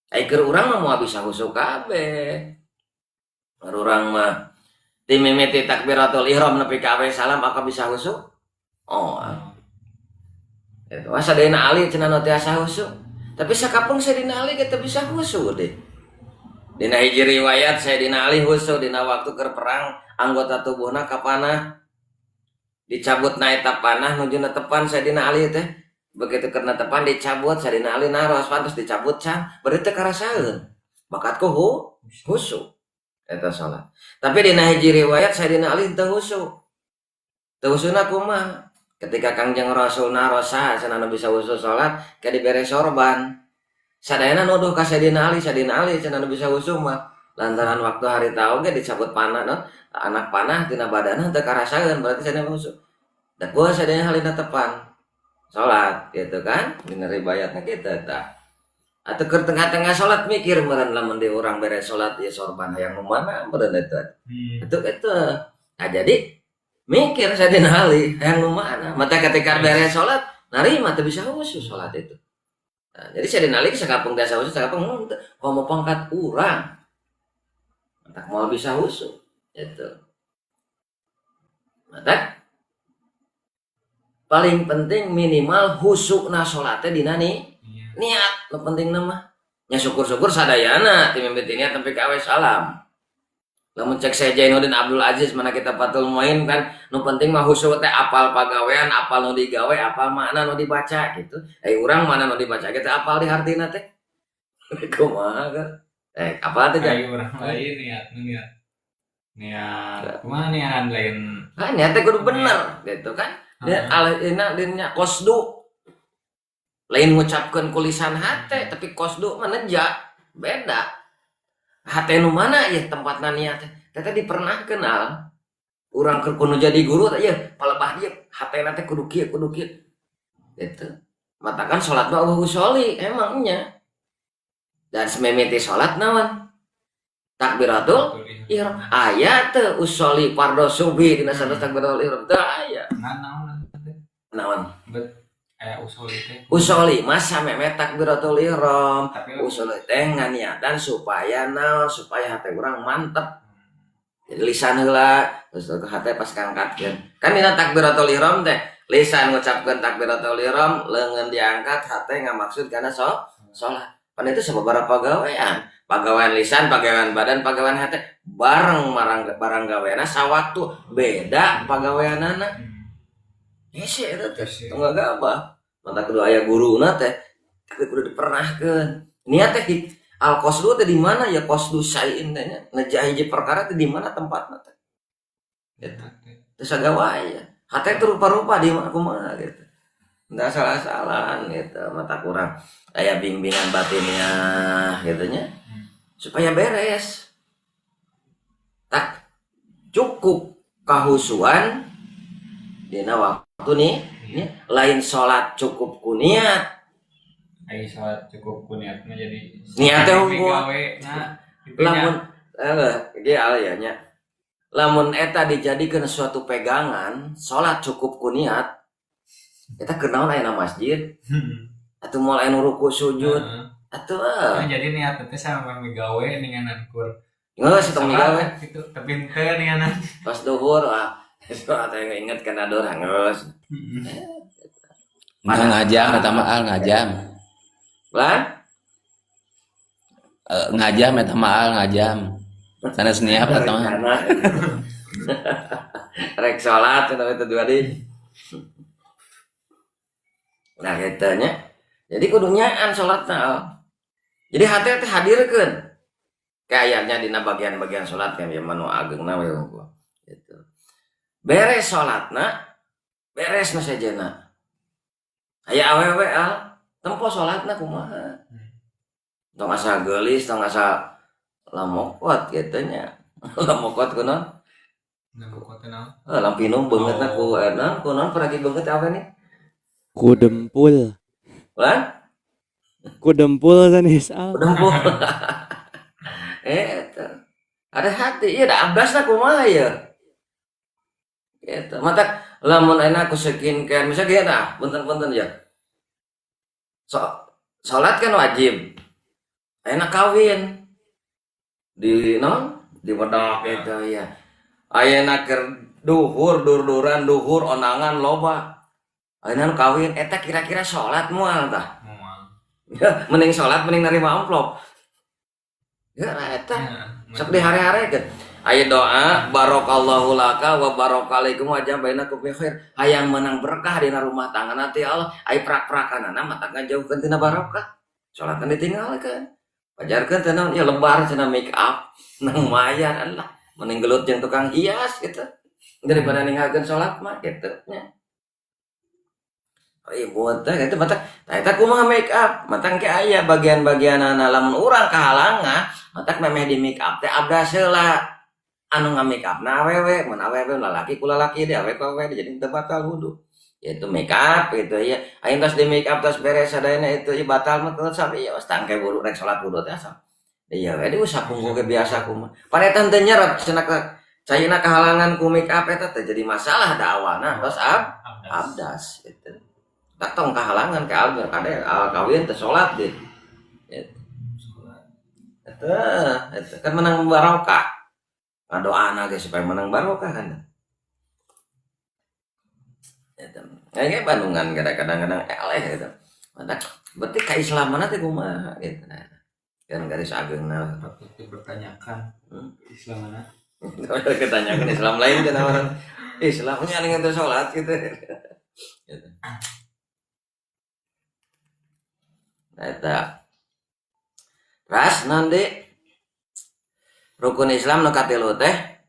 Ai keur urang mah moal bisa khusyuk kabeh. Urang mah ti mimiti takbiratul ihram nepi ka salam aka bisa khusyuk? Oh. Itu asa Sayyidina Ali cenah nu tiasa khusyuk. Tapi sakapeung Sayyidina Ali ge teu bisa khusyuk deh. Dina hiji riwayat Sayyidina Ali khusyuk dina waktu keur perang anggota tubuhna kapanah dicabut na eta panah nuju netepan Sayyidina Ali teh. Begitu keur netepan dicabut Sayyidina Ali naros pantes dicabut can berarti teu karasaeun. Bakat ku khusyuk eta salat. Tapi dina hiji riwayat Sayyidina Ali teu khusyuk. Teu khusyukna kumaha? Ketika Kangjeng Rasul naros saha cenah nu bisa khusyuk salat ke dibere sorban. Sadayana nuduh ka Sayyidina Ali, Sayyidina Ali cenah nu bisa khusyuk mah. Lantaran waktu hari tahu ge dicabut panah no, anak panah tina badanna teu karasaeun berarti Sayyidina khusyuk. Da gua Sayyidina Ali tepan salat gitu kan dina riwayatna kitu tah. Atau keur tengah-tengah salat mikir meureun lamun di urang beres salat ieu sorban hayang nu mana meureun eta. Itu itu. Nah jadi mikir Sayyidina Ali hayang nu mana. Mata ketika beres salat narima teu bisa khusyuk salat itu. Nah, jadi Sayyidina Ali sakapeung biasa khusyuk sakapeung henteu komo pangkat urang. Matak moal bisa khusyuk gitu. Mata paling penting minimal khusyukna salat teh dina nih niat nu penting mah. Nya syukur-syukur sadayana ti mimiti niat sampai ka awe salam. Lamun cek Syekh Jainuddin Abdul Aziz mana kita Fathul Muin kan nu penting mah khusyuk teh apal pagawean, apal nu digawe, apal makna nu dibaca gitu. Urang mana nu dibaca kita apal di hartina teh. Kumaha kan? Apal teh? Ai urang lain niat niat. Niat kumaha niat lain. Kan niat teh kudu bener gitu kan. Dia alina dinya qosdu. Lain ngucapkeun ku lisan hate tapi qosdu mah neja beda. Hate nu mana ya tempatna niat teh? Teh dipernah kenal. Urang keur kudu jadi guru teh ieu palebah ieu hatena teh kudu kieu kudu kieu. Gitu. Matakan salat mah euweuh usoli emang nya. Dan sememiti salat naon? Takbiratul ihram. Aya teu usoli fardhu subuh dina salat takbiratul ihram teu aya. Naon teh? Naon? Bet aya usoli teh. Usoli mah sameme takbiratul ihram. Tapi Usoli teh nganiatan supaya naon? Supaya hate urang mantep. Jadi lisan heula terus hate pas kangkatkeun. Kan dina takbiratul ihram teh lisan ngucapkeun takbiratul ihram, leungeun diangkat, hate ngamaksud kana salat. Pan itu sababaraha gawean. Pagawean lisan, pagawean badan, pagawean hate bareng marang barang gaweana sawaktu beda pagaweanana. Hese eta teh tong gabah. Mata kudu aya guruna teh tapi kudu dipernahkeun. Niat teh al qasdu teh di mana ya qasdu syai'in teh nya. Nejah hiji perkara teh di mana tempatna teh. Gitu. Teu sagawa aya. Hate teh rupa-rupa di mana kumaha gitu. Enggak salah-salahan gitu, mata kurang aya bimbingan batinnya gitu nya. Supaya beres. Tak cukup kahusuan dina waktu nih, nya lain salat cukup ku niat. Ai salat cukup ku niat mah jadi niat teh unggul. Lamun ge aya nya. Lamun eta dijadikeun suatu pegangan, salat cukup ku niat. Eta keur naon aya na masjid? Atuh moal aya nu ruku sujud. Atuh jadi niat teh sama migawe ninganan kur. Geus tong migawe gitu, tapi henteu ninganan. Pas duhur ah, salat teh inget kana duhur geus. Nah, ngajam eta mah al ngajam. Lah? Ngajam eta mah al ngajam. Sanes niat eta mah. Rek salat eta teh dua di. Nah gitu nya. Jadi kudu nyaan salatna. Jadi hati teh hadirkeun. Kayaknya dina bagian-bagian salat kan ya manu ageungna we unggul. Gitu. Beres salatna, beres nu sejenna. Aya awewe al tempo salatna kumaha. Tong asa geulis, tong asa lamokot gitu nya. Lamokot kunaon? Lamokot naon? Lampinum beungeutna ku naon kunaon paragi beungeut awe nih? Ku dempul. Lah? Ku dempul sanes al. Ku dempul. Eta. Ada hati, ieu da abdasna kumaha ya? Gitu. Matak lamun enak ku skincare, misalnya kieu tah, punten-punten ya. So, salat kan wajib. Enak kawin. Di non? Di wedok gitu ya. Ayeuna keur duhur, dur-duran duhur ondangan loba. Ayeuna nu kawin eta kira-kira salat moal tah? Moal. Mending salat mending narima amplop. Ya eta. Sok dihare-hare kan. Aya doa barakallahu laka wa barakalaikum wa jam bainakum bi khair. Hayang menang berkah dina rumah tangga nanti Allah. Aya prak-prakanana mata ngajauhkeun tina barokah. Salatna ditinggalkeun. Pajarkeun teh naon ya lebar cenah make up nang mayar Allah. Mending gelut jeung tukang hias gitu. Daripada ninggalkeun salat mah gitu nya. Ribut teh gitu mata eta kumaha make up mata engke aya bagian-bagianana lamun urang kahalangan matak memeh di make up teh abdas heula anu nga-make up na awewe mun awewe lalaki ku lalaki deui awewe ku awewe jadi teu batal wudu yaitu make up gitu ya ayeuna tos di make up tos beres sadayana itu ieu batal mah teu sabi ya tangke wudu rek salat wudu teh asa iya we diusap punggung ge biasa kumaha pan eta teu nyerep cenah caina kahalangan ku make up eta teh jadi masalah da awalna tos abdas gitu. Tak tong kahalangan ke alga kade al kawin teh salat deh. Gitu. Eta eta kan menang barokah. Ngadoana ge supaya menang barokah kan. Eta. Kayak Bandungan kadang-kadang eleh gitu. Matak berarti kaislamanna teh kumaha gitu. Nah, kan garis ageungna patut dipertanyakan. Islamana. Ketanyakan Islam lain kan orang Islamnya dengan teu salat gitu. Gitu. Eta. Ras nanti rukun Islam nu katilu teh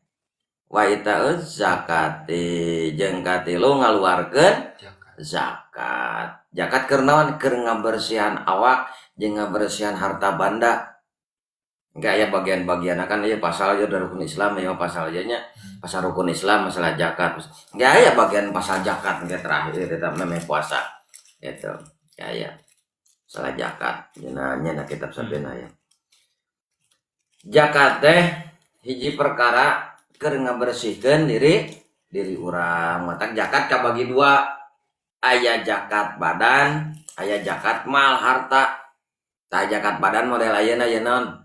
wa itauz zakati jeung katilu ngaluarkeun zakat. Zakat keur naon? Keur ngabersihan awak jeung ngabersihan harta banda. Engke aya bagian-bagianna kan ieu pasal ieu dari rukun Islam ieu pasal ieu nya pasal rukun Islam masalah zakat. Engke aya bagian pasal zakat engke terakhir eta memeh puasa. Gitu. Engke aya masalah zakat dina nya kitab sabena ya. Zakat teh hiji perkara keur ngabersihkeun diri urang. Matak zakat kabagi dua. Aya zakat badan, aya zakat mal harta. Tah zakat badan model ayeuna ye naon?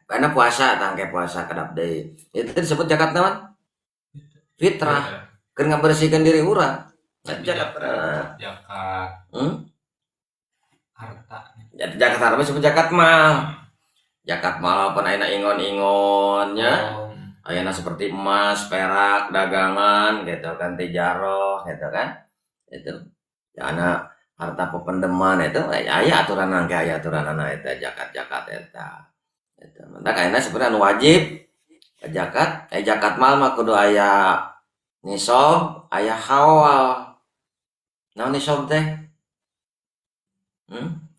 Karena puasa tangke puasa kedap deui. Itu disebut zakat naon? Fitrah. Keur ngabersihkeun diri urang. Zakat zakat. Harta. Zakat harta disebut zakat mal. Zakat mal pan ayeuna ingon-ingonnya. Ayeuna seperti emas, perak, dagangan gitu kan, tijaroh gitu kan. Itu. Ya ana Harta pependeman itu aya aturan engke aya aturanana eta zakat-zakat eta. Eta mantak ayeuna sebenarnya anu wajib zakat, zakat mal mah kudu aya nisab, aya haul. Naon nisab teh?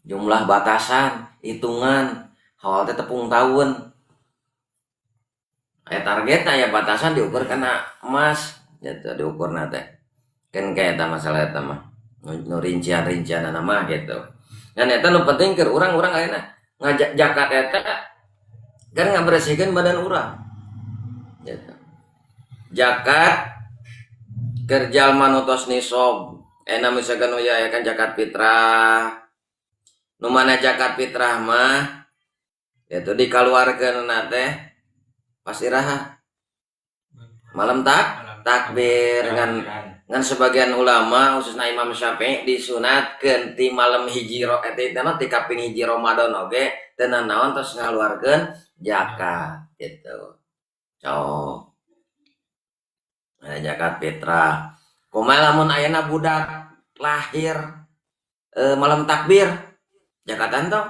Jumlah batasan, hitungan, haul teh tepung tahun. Aya targetna, aya batasan diukur kana emas, gitu diukurna teh. Kan kayak eta masalah eta mah. Nu rincian-rincianana mah gitu. Ngan eta nu penting keur urang-urang ayeuna ngajak zakat eta kan ngaberesikeun badan urang. Gitu. Zakat keur jalma nu tos nisab, enak misalkan nu ya kan zakat fitrah. Nu mana zakat fitrah mah yaitu dikaluarkeunna teh pas iraha malam takbir ngan sebagian ulama khususna Imam Syafi'i disunatkeun ti malam hiji eta mah ti kaping hiji Ramadan oge teu nanaon tos ngaluarkeun zakat gitu. Cok. Nah, zakat fitrah. Kumaha lamun ayeuna budak lahir malam takbir zakatan tong?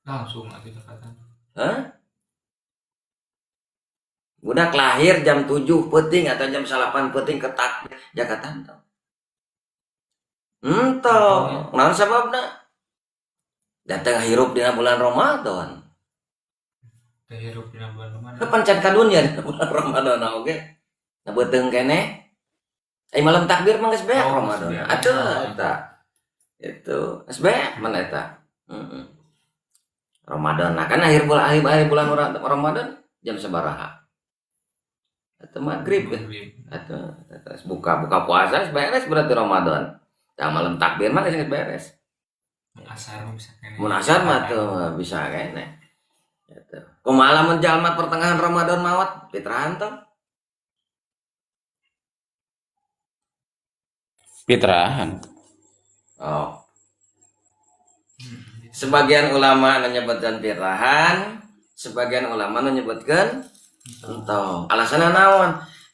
Langsung atuh zakatan. Hah? Budak lahir jam 7 peuting atau jam 8 peuting ke takbir zakatan tong? Entong. Naon sababna? Datang hirup dina bulan Ramadan. Teu hirup dina bulan Ramadan. Kapan can ka dunya dina bulan Ramadan oge? Nah beuteung keneh. Malam takbir mah geus beak Ramadan. Atuh eta. Itu geus beak mana eta? Heeh. Ramadan nah kan akhir bulan Ramadan jam sabaraha? Atau maghrib ya? Atau buka puasa beres berarti Ramadan. Nah, malam takbir mah geus beres. Asar mah bisa keneh. Mun asar mah tuh bisa keneh. Gitu. Kumaha lamun jalma pertengahan Ramadan maot fitrahan tong? Fitrahan. Oh. Sebagian ulama menyebutkan fitrahan, sebagian ulama menyebutkan entong. Alasanna naon?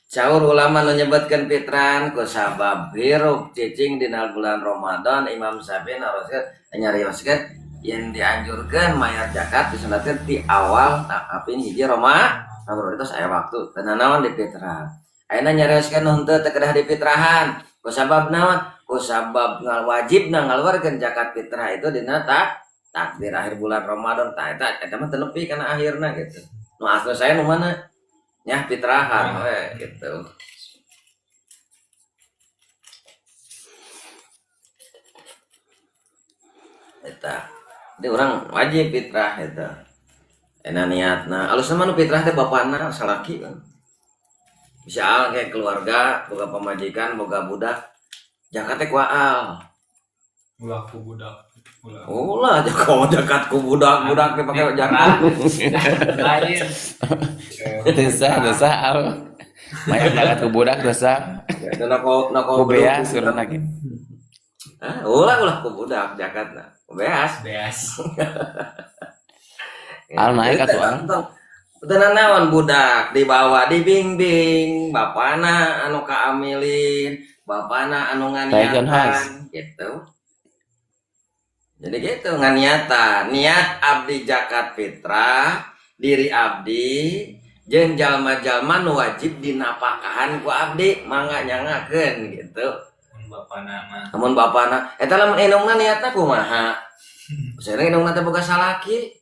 Caur ulama menyebutkan fitrahan ku sabab hirup cicing dina bulan Ramadan. Imam Syafi'i naroskeun nyarioskeun yang dianjurkan mayar zakat disunatkeun di awal kaping hiji Ramadan. Terus aya waktu teu naon di fitrah. Ayeuna nyarioskeun nu henteu teu kedah di fitrahan. Ku sabab naon? Ku sabab wajibna ngaluarkeun zakat fitrah itu dina takbir akhir bulan Ramadan. Tah eta mah teu nepi kana akhirna gitu. Nu asli saya nu mana? Nyah fitrahan we gitu. Eta. Jadi orang wajib fitrah eta. Enak niatna. Alusna mah nu fitrah teh bapana salaki kan. Bisa al kayak keluarga, boga pamajikan, boga budak. Zakat teh ku aal. Ulah ku budak. Ulah zakat ku budak, budak teh pake zakat. Lain. Dosa al. Maya zakat ku budak dosa. Nako ku beas urang lagi. Hah, ulah ku budak zakatna. Ku beas. Beas. Al naik atuh al. Teu naon budak dibawa dibimbing, bapana anu kaamilin, bapana anu nganiatan gitu. Jadi gitu nganiatan, niat abdi zakat fitrah, diri abdi jeung jalma-jalma nu wajib dinapakahan ku abdi mangga nyangakeun gitu. Mun bapana mah. Mun bapana eta lamun indungna niatna kumaha? Misalnya indungna teh boga salaki.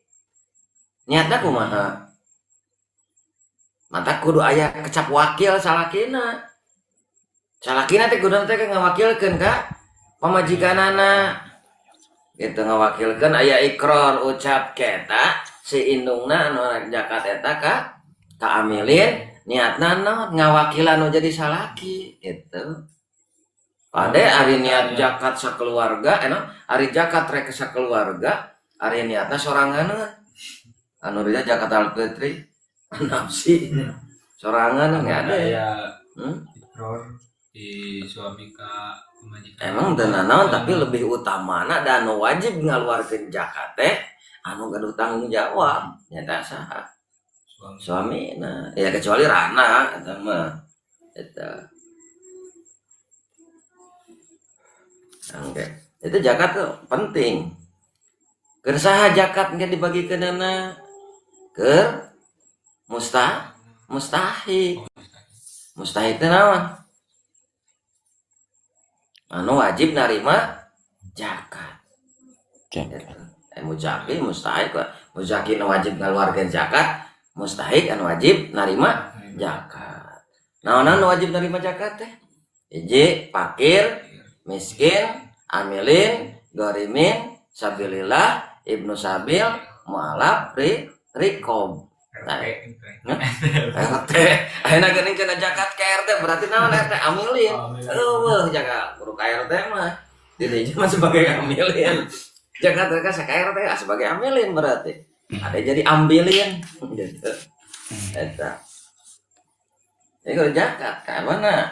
Niatna kumaha? Mata kudu aya kecap wakil salakina. Salakina teh kudu teh ngawakilkeun ka pamajikanana. Gitu ngawakilkeun aya ikrar ucap keta si indungna anu zakat eta ka kaamilin niatna naon ngawakilan nu jadi salaki gitu. Ade ari niat zakat sakeluarga ari zakat rek sakeluarga ari niatna sorangan anu dia zakat al-fitri nafsi sorangan nggak ada ya. Ikrar di suami ka pamajikan. Emang teu nanaon tapi lebih utamana dan wajib ngaluarkeun zakat teh anu gaduh tanggung jawab nyata saha suami. Nah ya kecuali rana eta mah eta. Oke. Itu zakat tuh penting. Keur saha zakat engke dibagikeunana? Keur mustahik. Mustahik teh naon? Anu wajib narima zakat. Zakat. Muzaki mustahik, muzaki nu wajib ngaluarkeun zakat, mustahik anu wajib narima zakat. Naon anu wajib narima zakat teh? Hiji, fakir, miskin, amilin, gorimin, sabilillah, ibnu sabil, mualaf, rikob. Nah, RT. Ayeuna geuning cenah zakat ka RT berarti naon RT amilin. Eueuh jaga guru ka RT mah. Dirinya mah sebagai amilin. Zakat ka ka RT sebagai amilin berarti. Ada jadi ambilin gitu. Eta. Jadi kalau zakat ka mana?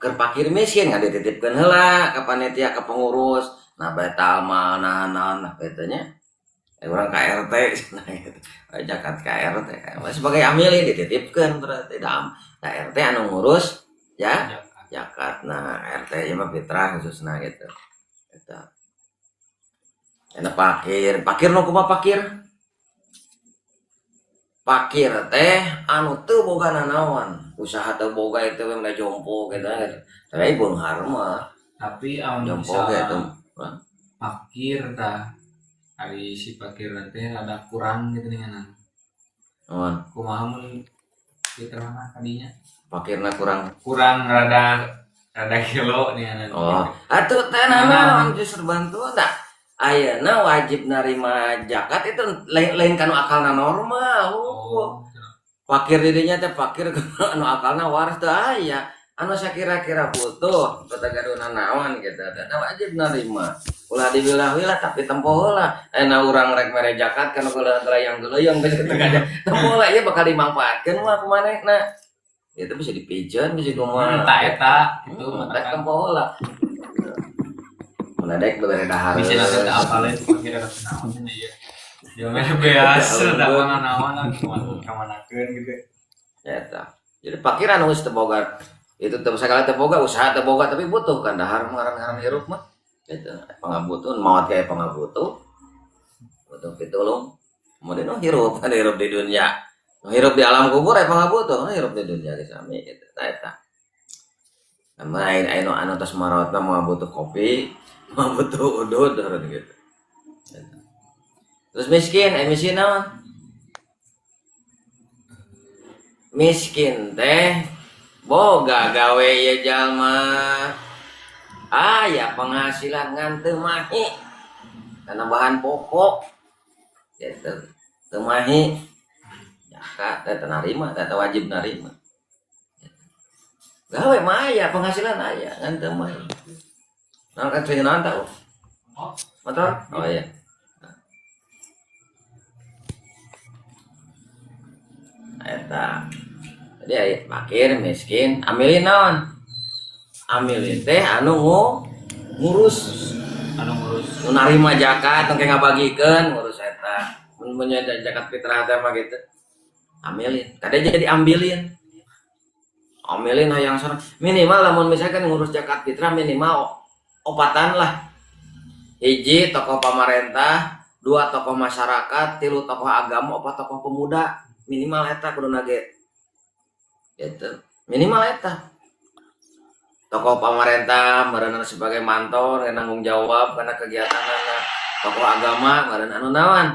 Keur fakir miskin nggak dititipkeun heula ka panitia ka pengurus. Nah batal mah naon eta nya. Urang ka RT nah gitu. Zakat ka RT sebagai amilin dititipkeun berarti da RT anu ngurus ya zakat. Nah RT ieu mah fitrah khususna gitu. Eta. Eta fakir, fakir nu kumaha fakir? Fakir teh anu teu boga nanaon, usaha teu boga itu we mah jompo gitu. Tapi beunghar mah. Tapi amun jompo ge teu. Fakir tah ari si fakir teh rada kurang gitu dengan. Naon? Kumaha mun fitrahna kadinya? Fakirna kurang. Kurang rada kilo nih. Oh, atuh teh naon justru bantuan tah. Ayeuna wajib narima zakat itu lain kanu akalna normal. Oh. Fakir dirinya teh fakir anu akalna waras teu aya. Anu sakira-kira butuh teu gaduhna naon gitu. Teh wajib narima. Ulah diwilah-wilah tapi tempo heula. Ayeuna urang rek mere zakat kana geuleuh geuleuh geus teu ada. Tempo heula ieu bakal dimanfaatkeun mah ku manehna. Itu bisa dipijeun bisa kumaha. Eta eta kitu mah tempo heula. Menadek bere dahar. Bisa nanti tak apalin fakir eta naon nya ieu. Dia mah beas da naon kamanakeun gitu. Eta. Jadi fakir anu geus teu boga itu teu sagala teu boga usaha teu boga tapi butuh kan dahar ngaran-ngaran hirup mah. Gitu. Pangabutuh maot kayak pangabutuh. Butuh pitulung. Kemudian nu hirup kan hirup di dunia. Nu hirup di alam kubur aya pangabutuh, nu hirup di dunia geus sami gitu. Tah eta. Nah, anu anu tos marotna moal butuh kopi, moal butuh udud gitu. Terus miskin, miskin naon? Miskin teh boga gawe ieu jalma. Aya penghasilan ngan teu mahi. Kana bahan pokok. Gitu. Teu mahi. Zakat teh narima, teh wajib narima. Gawe mah aya penghasilan aya ngan teu mahi. Naon kan cenah naon tah? Motor? Oh iya. Eta. Jadi aya fakir, miskin, amilin naon? Amilin teh anu ngurus, anu ngurus, nu narima zakat, nu ngabagikeun ngurus eta. Mun zakat fitrah teh mah gitu. Amilin, kada jadi ambilin. Amilin hayang sorang. Minimal lamun misalkan ngurus zakat fitrah minimal opatan lah. Hiji tokoh pamarentah, 2 tokoh masyarakat, 3 tokoh agama, 4 tokoh pemuda. Minimal eta kudu nage. Gitu. Minimal eta. Tokoh pamarentah meureunna sebagai mantor nanggung jawab kana kegiatanana. Tokoh agama meureun anu naon?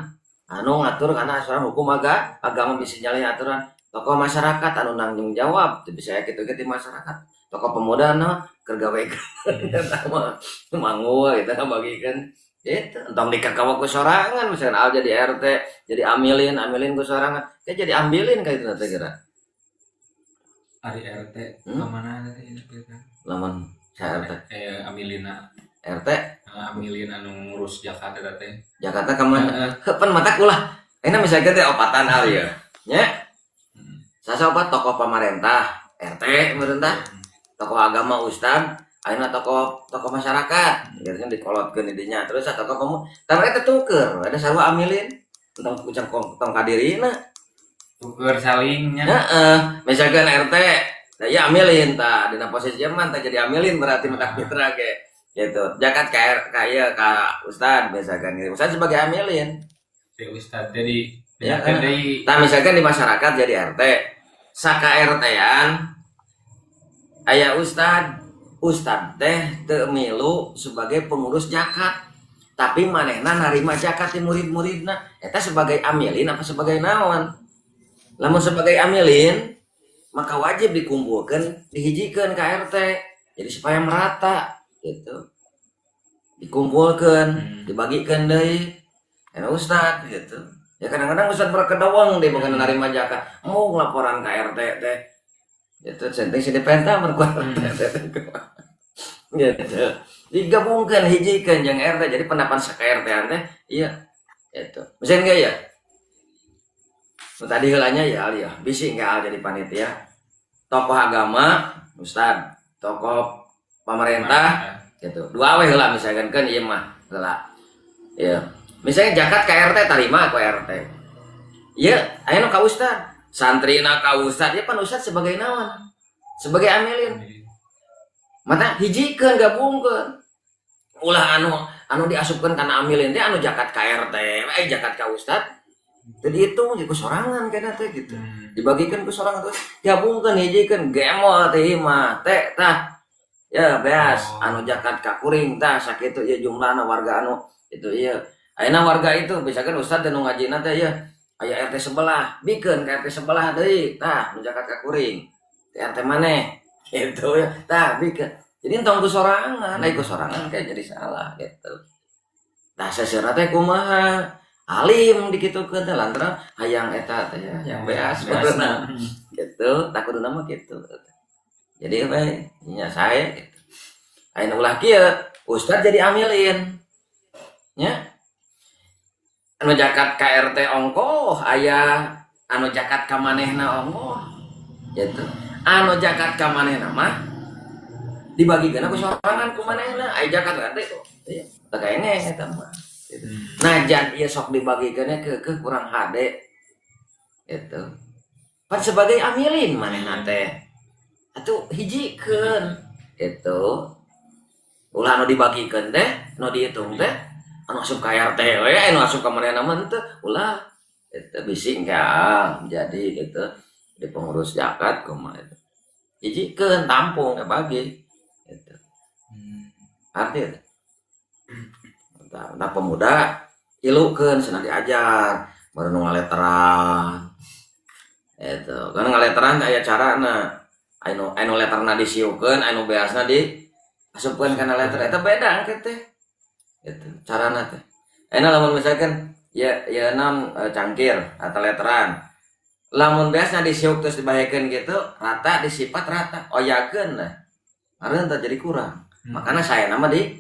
Anu ngatur kana asuran hukum agama bisa nyalih aturan. Tokoh masyarakat anu nanggung jawab teu bisa kitu ge di masyarakat. Tokoh pemuda naon keur gawe eta mah manggul gitu ngabagikeun. Gitu, entong dikakawa ku sorangan misalkan al jadi RT, jadi amilin, amilin ku sorangan. Kayak jadi ambilin kayak itu nanti kira. Ari RT kemana nanti ini kita? Lamun saya RT. Amilina. RT? Amilin anu ngurus Jakarta teh. Jakarta kemana? Pan mata ulah. Ini misalkan teh opatan al ya. Nya. Sasa opat tokoh pemerintah, RT pemerintah, tokoh agama ustad, ayeuna tokoh tokoh masyarakat, gitu kan dikolotkeun di dinya. Terus tokoh kamu, tapi eta tuker, ada sarua amilin, tentang kucang tong kadirina. Tuker salingnya. Heeh, misalkan RT, nah ya amilin tah dina posisi mah tah jadi amilin berarti mata mitra ge. Gitu. Zakat ka ka ustad misalkan gitu. Ustad sebagai amilin. Si ustad jadi Ya, ya, deui. Nah, misalkan di masyarakat jadi RT, saka RT-an aya ustad, ustad teh teu milu sebagai pengurus zakat. Tapi manehna narima zakat di murid-muridna. Eta sebagai amilin apa sebagai naon? Lamun sebagai amilin, maka wajib dikumpulkan, dihijikeun ke RT. Jadi supaya merata gitu. Dikumpulkan, dibagikan deui. Eta ustad gitu. Ya kadang-kadang ustad berkedawang deh bukan narima zakat. Mau laporan ke RT teh. Itu centeng sih dipenta ku RT teh. Gitu. Digabungkan, hijikeun jeung RT. Jadi pendapat saka RT teh iya itu. Misalnya enggak ya? Nu tadi heulanya ya al ya, bisi enggak al jadi panitia. Tokoh agama, ustad, tokoh pemerintah gitu. Dua we heula misalkan kan ieu mah heula. Ya. Misalnya zakat ka RT tarima ku RT. Iya, aya nu ka ustad. Santrina ka ustad, ya pan ustad sebagai naon? Sebagai amilin. Mata hijikeun gabungkeun. Ulah anu anu diasupkeun kana amilin teh anu zakat ka RT, eh zakat ka ustad. Teu dihitung ku sorangan kana teh gitu. Dibagikan ku sorangan terus gabungkeun hijikeun gemol teh mah teh tah. Ya beas anu zakat ka kuring tah sakitu ieu jumlahna warga anu itu ieu. Ayeuna warga itu misalkan ustad teh nu ngajina teh ya aya RT sebelah, bikeun ka RT sebelah deui tah nu zakat ka kuring. Teh RT maneh gitu ya tah bikeun. Jadi entong ku sorangan, ai ku sorangan kayak jadi salah gitu. Tah seseurna teh kumaha? Alim dikitukeun teh lantaran hayang eta teh ya, hayang beas beunang. Gitu, tah kuduna mah kitu. Jadi we nya sae gitu. Ayeuna ulah kieu, ustad jadi amilin. Nya. Anu zakat ka RT ongkoh aya anu zakat ka manehna ongkoh. Gitu. Anu zakat ka manehna mah dibagikeun ku sorangan ku manehna, aya zakat RT iya, teu kengeng eta mah. Gitu. Nah, jan ieu sok dibagikeunnya ke kurang hade. Gitu. Pan sebagai amilin manehna teh. Atuh hijikeun gitu. Ulah anu dibagikeun teh, anu dihitung teh, anu asup ka RT we, anu asup ka manehna mah henteu, ulah. Eta bisi engke jadi gitu. Di pengurus zakat kumaha itu. Hijikeun tampung bagi gitu. Arti itu. Nah, pemuda ilukeun cenah diajar, baru nu ngaleteran. Itu, karena ngaleteran aya carana. Anu anu letterna disiukeun, anu beasna di asupkeun kana letter eta beda engke teh. Itu carana teh. Ayeuna lamun misalkan ya ya non cangkir atau letteran. Lamun beasna disiuk terus dibahekeun gitu, rata disipat rata, oyakeun lah. Karena jadi kurang. Makanya saya nama di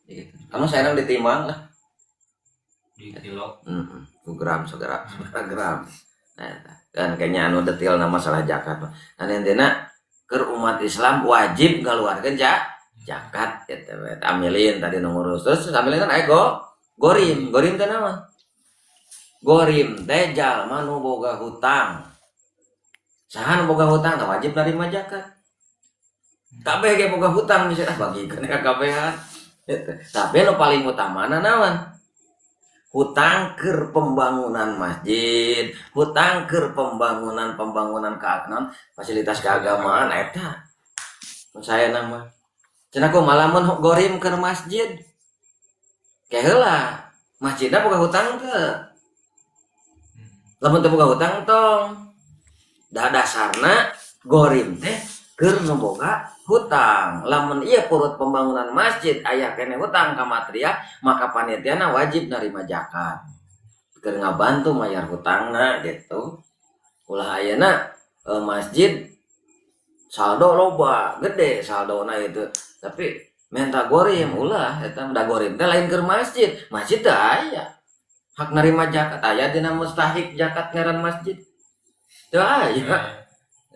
gitu. Kamu saya nama ditimbang lah. Di kilo. Ku gram segera segera gram. Nah, kan kayaknya anu detail nama masalah zakat mah. Nah, intinya ke umat Islam wajib ngaluarkeun zakat gitu. Amilin tadi nu ngurus terus amilin kan aya gorim, gorim teh naon? Gorim teh jalma nu boga hutang. Saha nu boga hutang tah wajib narima zakat. Kabeh ge boga hutang misalnya bagikeun ka kabehan. Gitu. Tapi nu paling utamana naon? Hutang keur pembangunan masjid, hutang keur pembangunan-pembangunan keagamaan, fasilitas keagamaan eta. Mun saya nama. Cenah kumaha lamun gorim keur masjid? Ke heula, masjidna boga hutang teu? Lamun teu boga hutang tong. Da dasarna gorim teh keur nu boga hutang. Lamun ieu purut pembangunan masjid aya keneh hutang ka material, maka panitiana wajib narima zakat. Keur ngabantu mayar hutangna gitu. Ulah ayeuna masjid saldo loba, gede saldona itu. Tapi minta gorim ulah eta da gorim teh lain keur masjid. Masjid teh aya. Hak narima zakat aya dina mustahik zakat ngaran masjid. Teu aya.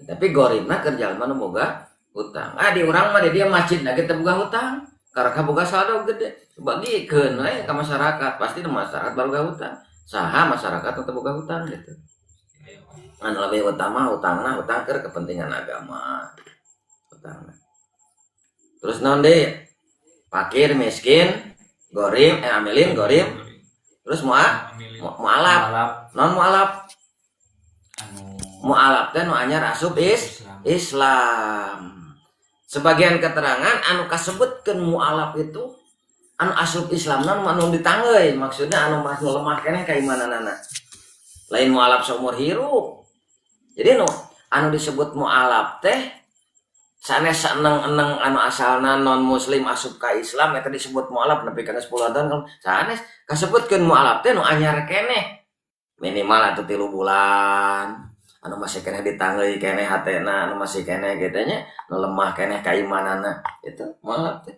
Tapi gorimna keur jalma nu boga hutang. Ah di urang mah di dia masjidna ge teu boga hutang. Karena boga saldo gede. Bagikeun we ka masyarakat, pasti nu masyarakat baru boga hutang. Saha masyarakat nu teu boga hutang gitu. Anu lebih utama hutangna hutang keur kepentingan agama. Hutangna. Terus naon deui? Fakir, miskin, gorim, amilin, gorim, terus mualaf. Non mualaf. Mualaf teh nu anyar asup Islam. Sebagian keterangan anu kasebutkeun mualaf itu anu asup Islamna anu ditanggeuy, maksudnya anu masih lemah keneh kaimananana. Lain mualaf seumur hirup. Jadi nu anu disebut mualaf teh sanes seneng-eneng anu asalna non muslim asup ka Islam eta disebut mualaf nepi ka 10 tahun sanes kasebutkeun mualaf teh nu anyar keneh. Minimal atuh 3 bulan. Anu masih keneh ditanggeuy keneh hatena, anu masih keneh kitu nya, nu lemah keneh kaimanana itu mualaf teh.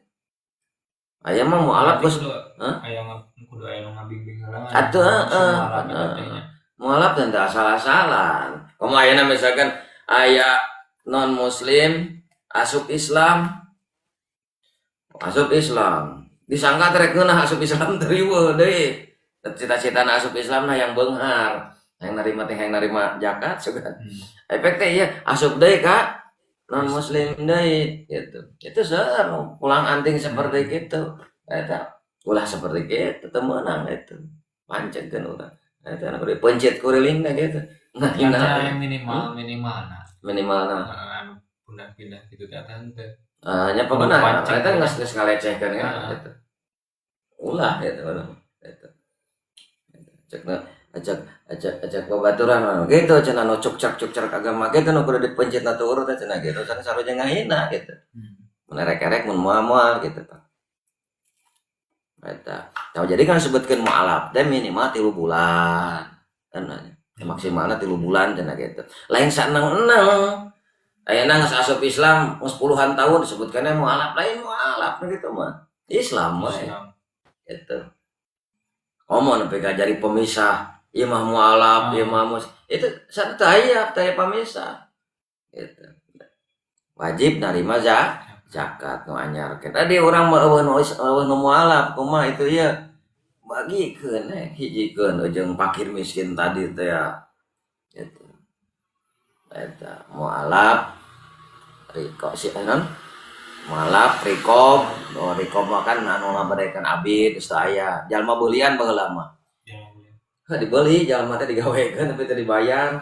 Aya mah mualaf geus aya kudu aya nu ngabimbing heula. Atuh heeh. Mualaf teh teu asal-asalan. Komo ayeuna misalkan aya non muslim asup Islam. Asup Islam. Disangka teh rek ngeunah asup Islam teh riweuh deui. Cita-citana asup Islam nah yang beunghar. Yang narima teh yang narima zakat sugan. Efek teh ieu asup deui ka non muslim deui gitu. Itu seru pulang anting seperti gitu. Eta ulah seperti gitu teu meunang itu. Pancegkeun urang. Eta anu kudu pencit kurilingna gitu. Nah, yang minimal minimalna. Minimalna. Anu pindah-pindah gitu teh teh. Nya pokona eta geus ngalecehkeun kan gitu. Ulah gitu eta. Cekna ajak babaturan gitu cenah nu cukcak agama gitu nu kudu dipencitna turut cenah gitu cenah saruja ngahina gitu. Mun erek-erek mun moal-moal gitu tah. Eta. Tah jadi kan sebutkeun mualaf teh minimal 3 bulan. Kan maksimalna 3 bulan cenah gitu. Lain saeneng-eneng. Ayeuna geus asup Islam geus puluhan tahun disebutkeunna mualaf, lain mualaf gitu mah. Islam mah. Gitu. Komo nepi ka jadi pemisah, ieu mah mualaf, ieu mah itu satu aya teh pemisah. Gitu. Wajib narima zakat nu anyar. Tadi urang mah eueuh nu mualaf kumaha itu ieu. Bagikeun hijikeun jeung fakir miskin tadi teh ya. Gitu. Eta mualaf riko si non mualaf rikob, oh rikob mah kan anu ngabadekeun abid geus teu aya. Jalma beulian baheula mah. Heuh dibeli jalma teh digawekeun tapi teu dibayar.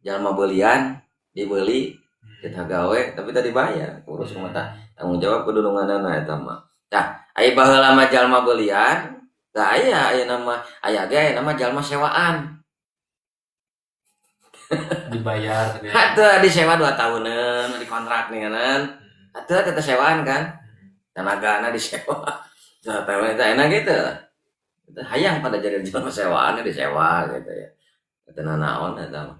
Jalma beulian dibeli kita gawe tapi teu dibayar. Urus kumaha tah tanggung jawab kudununganana eta mah. Tah aya baheula mah jalma beulian, tah aya ayeuna mah aya ge ayeuna mah jalma sewaan. Dibayar tapi atuh disewa 2 tahunan dikontrak nih kan. Atuh teteh sewaan kan. Tenagana disewa. 2 tahun eta enak gitu. Itu hayang pada jadi jelema sewaan disewa gitu ya. Eta nanaon eta mah.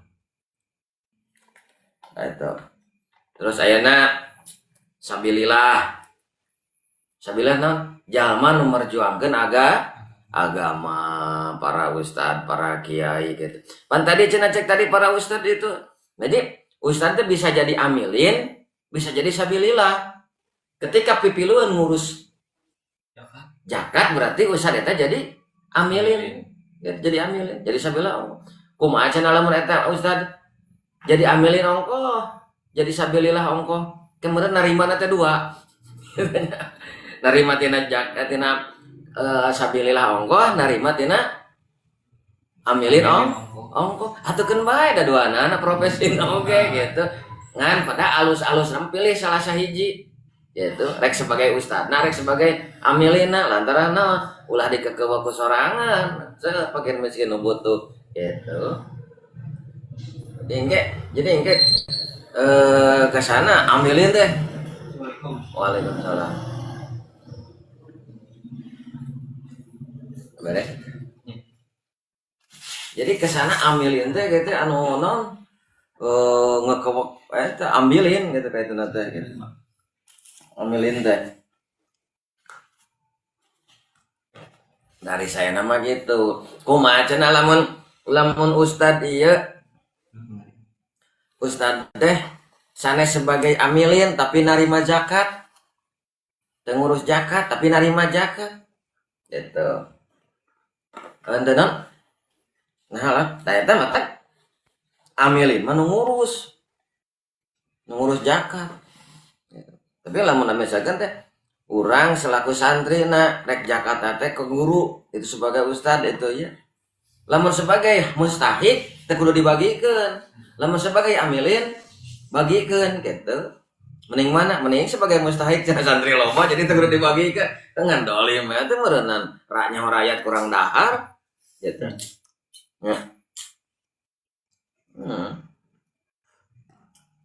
Eta. Terus ayeuna sabilillah. Sabilillah naon? Jalma nu merjuangkeun agama, para ustad, para kiai gitu. Pan tadi cenah cek tadi para ustad itu. Jadi ustad teh bisa jadi amilin, bisa jadi sabilillah. Ketika pipiluan ngurus zakat berarti ustad eta jadi amilin. Jadi amilin, jadi sabilillah. Kumaha cenah lamun eta ustad jadi amilin ongkoh, jadi sabilillah ongkoh. Kemudian narimana teh dua. Narima tina zakat tina sabilillah ongkoh, narima tina amilin ongkoh. Atukeun bae da duanana profesi oge gitu. Ngan pada alus-alus pilih salah sahiji gitu, rek sebagai ustadna, rek sebagai amilina lantaran ulah dikekewa ku sorangan, fakir miskin nu butuh gitu. Jadi engke ke sana amilin teh. Waalaikumsalam. Beres. Jadi ke sana amilin teh gitu anu non ngekewek teh ambilin gitu kayak itu teh gitu. Ambilin teh. Dari saya nama gitu. Kumaha cenah lamun ustad ieu ustad teh sanes sebagai amilin tapi narima zakat. Teu ngurus zakat tapi narima zakat. Gitu. Henteu non? Nah lah, tah eta mah teh amilin mah nu ngurus. Nu ngurus zakat. Gitu. Tapi lamun misalkan teh Urang selaku santri na rek zakat teh ke guru itu sebagai ustad itu ya. Lamun sebagai mustahik teh kudu dibagikeun. Lamun sebagai amilin bagikeun gitu. Mending mana? Mending sebagai mustahik cenah santri loba jadi teu kudu dibagikeun. Ngan dolim ya teh meureunnan raknya rakyat kurang dahar gitu. Ya.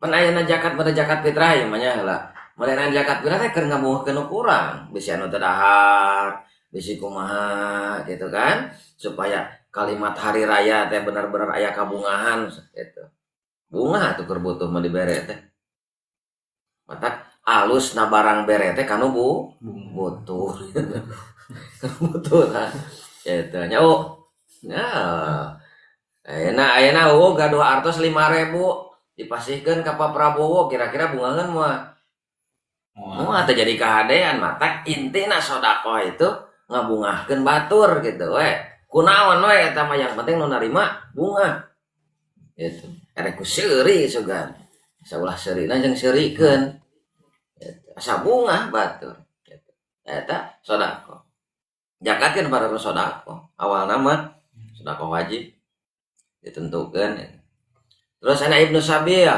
Pan ayeuna zakat pada zakat fitrah ya mah nya heula. Merena zakat fitrah teh keur ngabuhkeun nu kurang, bisi anu teu dahar, bisi kumaha gitu kan, supaya kalimat hari raya teh benar-benar aya kabungahan gitu. Bunga atuh keur butuh mah dibere teh. Matak alus na barang bere teh kanu bu butuh. Butuh lah. Gitu nya oh. Nah, ayeuna ayeuna eueuh gaduh artos 5.000 dipasihkeun ka Pak Prabowo kira-kira bungaheun moal? Moal teh jadi kahadean matak intina sedekah itu ngabungahkeun batur gitu we. Kunaon we eta mah yang penting nu narima bunga. Gitu. Erek ku seuri sugan. Saulah seurina jeung seurikeun. Gitu. Asa bungah batur. Gitu. Eta sedekah. Zakat kan para sedekah. Awalna mah sedekah wajib ditentukan. Terus ana Ibnu Sabil.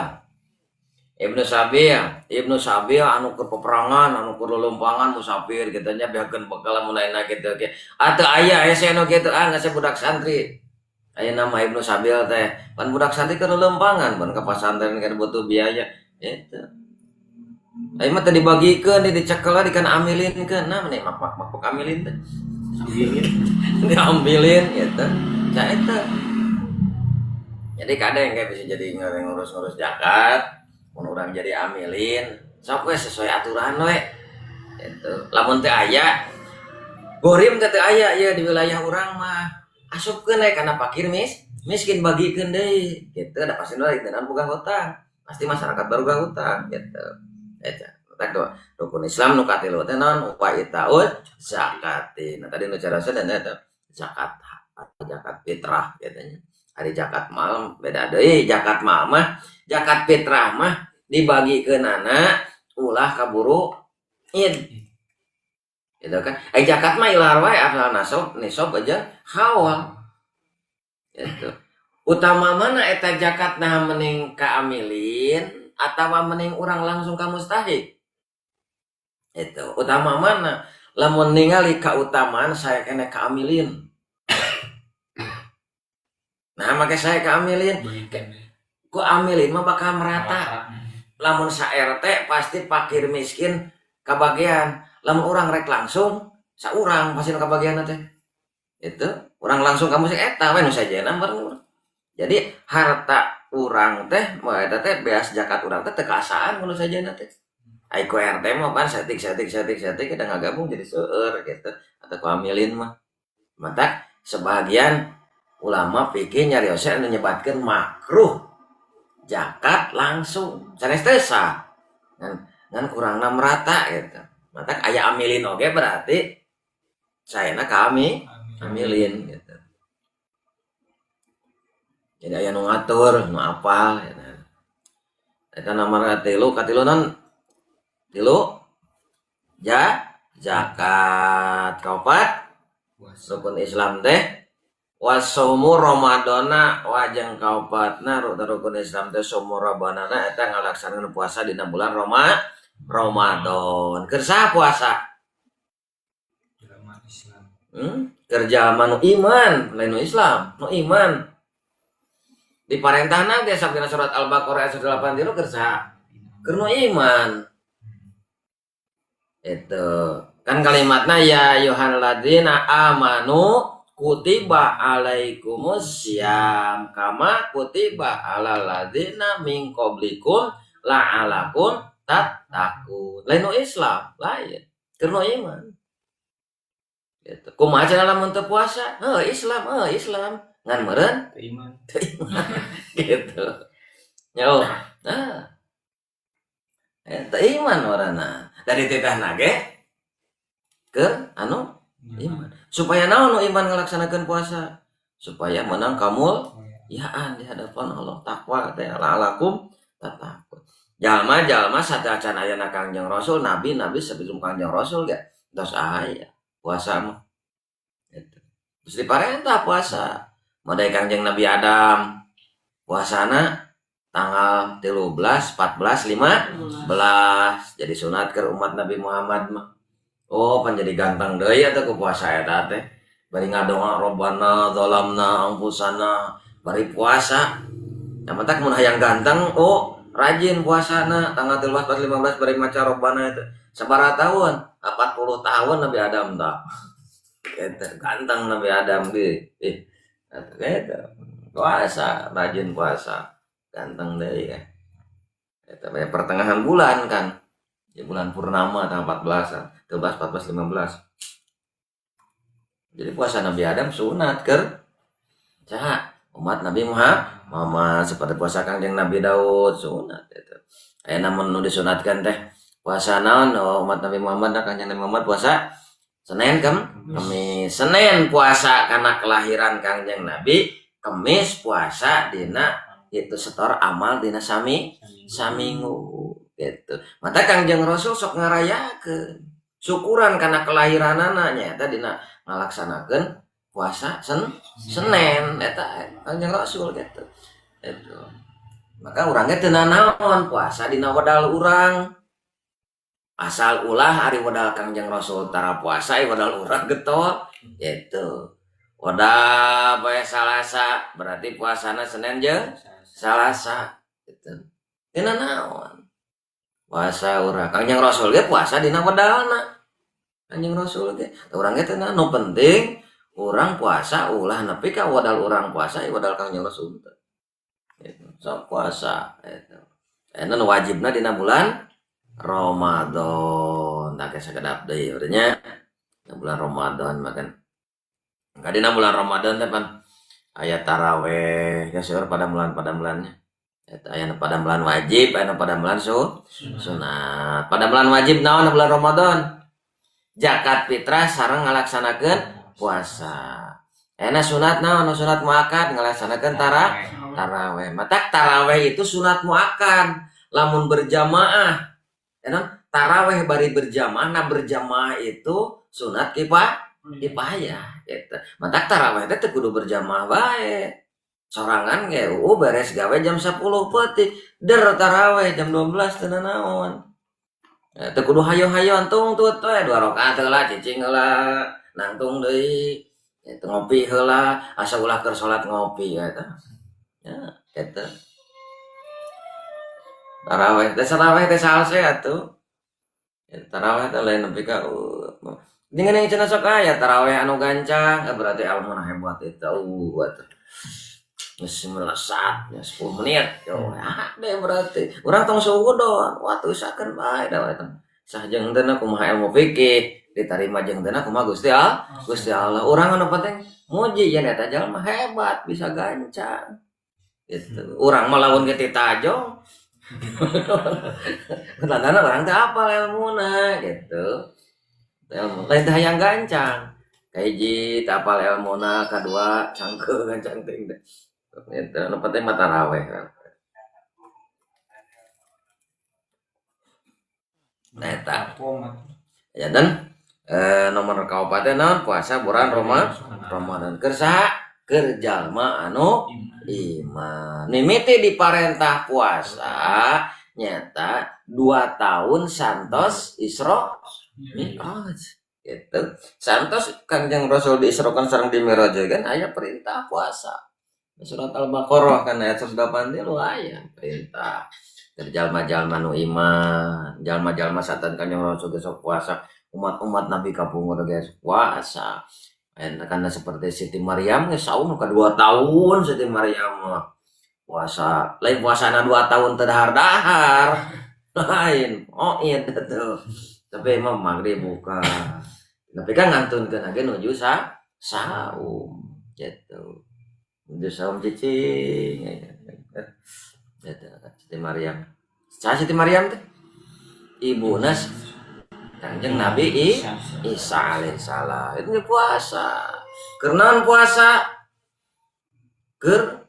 Ibnu Sabil, Ibnu Sabil anu keur peperangan, anu keur lolompangan musafir kitu nya beakeun bekal mun ayeuna kitu ge. Atuh aya hese nu kitu ah geus budak santri. Aya nama Ibnu Sabil teh, pan budak santri keur lolompangan, pan ka pasantren kan butuh biaya gitu. Ayeuna mah teu dibagikeun, dicekel di kana amilinkeun. Nah, meni mak mak mak amilin teh. Diambilin gitu. Nah eta. Jadi kadang kayak bisa jadi ngurus-ngurus zakat, mun urang jadi amilin, sok we sesuai aturan we. Gitu. Lamun teu aya gorim teh teu aya ya di wilayah urang mah. Asupkeun we kana fakir miskin bagikeun deui. Gitu da pasti nu tenan boga hutang. Pasti masyarakat baru boga hutang gitu. Eta. Matak rukun Islam nu katilu teh naon wa itaul zakati. Nah tadi nu carasa dan eta zakat zakat fitrah katanya. Ari zakat mal beda deui, zakat mal mah zakat fitrah mah dibagikeunana ulah kaburu id. Gitu kan. Ai zakat mah ilar wae asal nasab nisab aja haul. Gitu. Utama mana eta zakat nah mending ka amilin atawa mending urang langsung ka mustahik? Itu utama mana? Lamun ningali kautamaan saya kena ka amilin. Nah, make saya ka amilin. Ku amilin mah bakal merata. Lamun sa RT pasti fakir miskin kabagian. Lamun urang rek langsung saurang pasti nu kabagian teh. Itu urang langsung ka musik eta we nu sajena bareng. Jadi harta urang teh mah eta teh beas zakat urang teh teu kaasaan kudu sajena teh. Ai ku RT mah pan setik setik setik setik kita ngagabung jadi seueur gitu atau ku amilin mah. Matak sebagian ulama fikih nyariosna anu nyebatkeun makruh zakat langsung sanes teu sah. Ngan kurangna merata gitu. Matak aya amilin oge berarti saena ka amilin gitu. Jadi aya nu ngatur, nu apal gitu. Eta nomor tilu, katilu non tilu ja zakat kaopat rukun Islam teh wasaumu Ramadana wajeng kaopatna rukun Islam teh saumu Ramadana eta ngalaksanakeun puasa dina bulan Ramadan. Keur saha puasa? Jelema Islam. Keur jalma nu iman, lain nu Islam, nu iman. Diparentahna ge sabdina surat Al-Baqarah ayat 183 keur saha? Keur nu iman. Itu kan kalimatna ya ayyuhalladzina amanu kutiba alaikumussyam kama kutiba alal ladzina min qablikum la'alakum tattaqun. Lain nu Islam, lain. Keur nu iman. Gitu. Kumaha cenah lamun teu puasa? Heuh Islam, heuh Islam. Ngan meureun teu iman. Teu iman. Gitu. Nya oh. Nah. Teu iman warana. Dari titahna ge ke anu iman. Supaya naon nu iman ngalaksanakeun puasa? Supaya menang kamulyaan di hadapan Allah, takwa teh la'alakum tattaqun. Jalma-jalma sateuacan ayana Kangjeng Rasul, nabi-nabi sebelum Kangjeng Rasul ge tos aya puasa mah. Gitu. Terus diparentah puasa. Model Kangjeng Nabi Adam puasana tanggal 13, 14, 15 jadi sunat ke umat Nabi Muhammad mah. Oh, pan jadi ganteng deui atuh ku puasa eta teh. Bari ngadoa Robbana zalamna anfusana, bari puasa. Yang penting mun hayang ganteng, oh rajin puasana tanggal 13, 14, 15 bari maca Robbana itu. Sabaraha tahun? 40 tahun Nabi Adam tah. Gitu, ganteng Nabi Adam ge. Gitu. Puasa, rajin puasa. Ganteng deui ya. Eta pertengahan bulan kan. Ya bulan purnama tanggal 14, 13, 14, 15. Jadi puasa Nabi Adam sunat keur saha? Umat Nabi Muhammad seperti puasa Kangjeng Nabi Daud sunat itu. Aya namun nu disunatkan teh puasa naon? Oh, umat Nabi Muhammad, nah, Kangjeng Nabi Muhammad puasa Senin Kemis. Senin puasa karena kelahiran Kangjeng Nabi, Kemis puasa dina itu setor amal dina sami saminggu gitu. Mata Kangjeng Rasul sok ngarayakeun syukuran karena kelahiranana nya eta dina ngalaksanakeun puasa Senin eta Kangjeng Rasul gitu. Itu. Maka urang ge teu nanaon puasa dina wedal urang. Asal ulah ari wedal Kangjeng Rasul tara puasa, ari wedal urang getol gitu. Wedal poe Salasa berarti puasana Senin jeung Salasa gitu. Teu nanaon. Puasa urang Kangjeng Rasul ge puasa dina wedalna. Kangjeng Rasul ge urang ge teu nu penting urang puasa ulah nepi ka wedal urang puasa wedal Kangjeng Rasul teh. Gitu. Sok puasa eta. Eta nu wajibna dina bulan Ramadan. Tah sakedap deui nya dina bulan Ramadan makan. Ka dina bulan Ramadan teh pan aya taraweh ya seueur pada bulan-pada bulannya. Eta aya nu padamelan wajib, aya nu padamelan sunat. Padamelan wajib naon bulan Ramadan? Zakat fitrah sareng ngalaksanakeun puasa. Ena sunat naon? Sunat muakkad ngalaksanakeun taraweh. Matak taraweh itu sunat muakkad lamun berjamaah. Ena taraweh bari berjamaah, nah berjamaah itu sunat kifayah gitu. Matak taraweh teh teu kudu berjamaah bae. Sorangan ge beres gawe jam 10 peuting, der taraweh jam 12 teu nanaon. Teu kudu hayo-hayoan tungtut we 2 rakaat heula cicing heula, nangtung deui. Eta ngopi heula, asa ulah keur salat ngopi eta. Ya, eta. Taraweh teh taraweh teh salse atuh. Taraweh teh lain nepi ka dengan yang cenah sok aya taraweh anu gancang, berarti ilmuna hebat eta. Atuh. Geus melesat ya 10 menit. Yo, deh berarti. Urang tong suudon. Wah, tusakeun bae da eta. Sah jeung teu kumaha ilmu fikih, ditarima jeung teu kumaha Gusti Allah. Gusti Allah. Urang anu penting muji yen eta jalma hebat bisa gancang. Gitu. Urang mah lamun ge titajong. Tandana urang teh apal ilmuna gitu. Ilmu lain teh hayang gancang. Kahiji teu apal ilmuna, kadua cangkeul gancang teuing teh. Gitu, nu penting mah taraweh. Nah eta. Ya dan nomor kaopat teh naon puasa bulan Ramadan keur saha? Keur jalma anu iman. Mimiti diparentah puasa nyata 2 tahun santos Isra Mi'raj gitu. Santos Kangjeng Rasul diisrokan sareng di Mi'raj kan aya perintah puasa. Surat Al-Baqarah kan ayat 183 aya perintah. Keur jalma-jalma nu iman, jalma-jalma satan Kangjeng Rasul geus puasa, umat-umat Nabi kapungkur geus puasa. Karena seperti Siti Maryam geus saum ka 2 tahun Siti Maryam mah puasa, lain puasana 2 tahun teu dahar-dahar. Lain, oh iya tuh. Tapi emang maghrib buka. Tapi kan ngantunkeun age nuju saum gitu. Nuju saum cicing gitu. Siti Maryam. Saha Siti Maryam teh? Ibuna Kanjeng Nabi Isa alaihissalam. Itu puasa. Keur naon puasa? Keur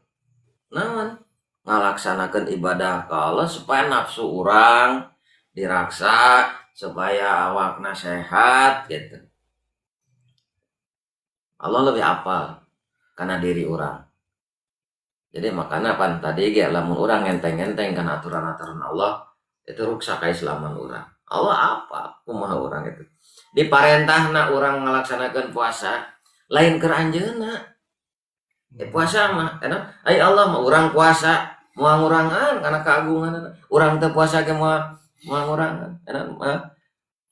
naon? Ngalaksanakeun ibadah ka Allah supaya nafsu urang diraksa, supaya awakna sehat gitu. Allah lebih apal karena diri urang. Jadi makanya pan tadi ge lamun urang ngenteng-ngenteng kana aturan-aturan Allah itu ruksak keislaman urang. Allah apa kumaha urang itu. Diparentahna urang ngalaksanakeun puasa lain keur anjeunna. Puasa mah enak. Ai Allah mah urang puasa moal ngurangan kana keagunganna. Urang teu puasa ge moal moal ngurangan. Enak mah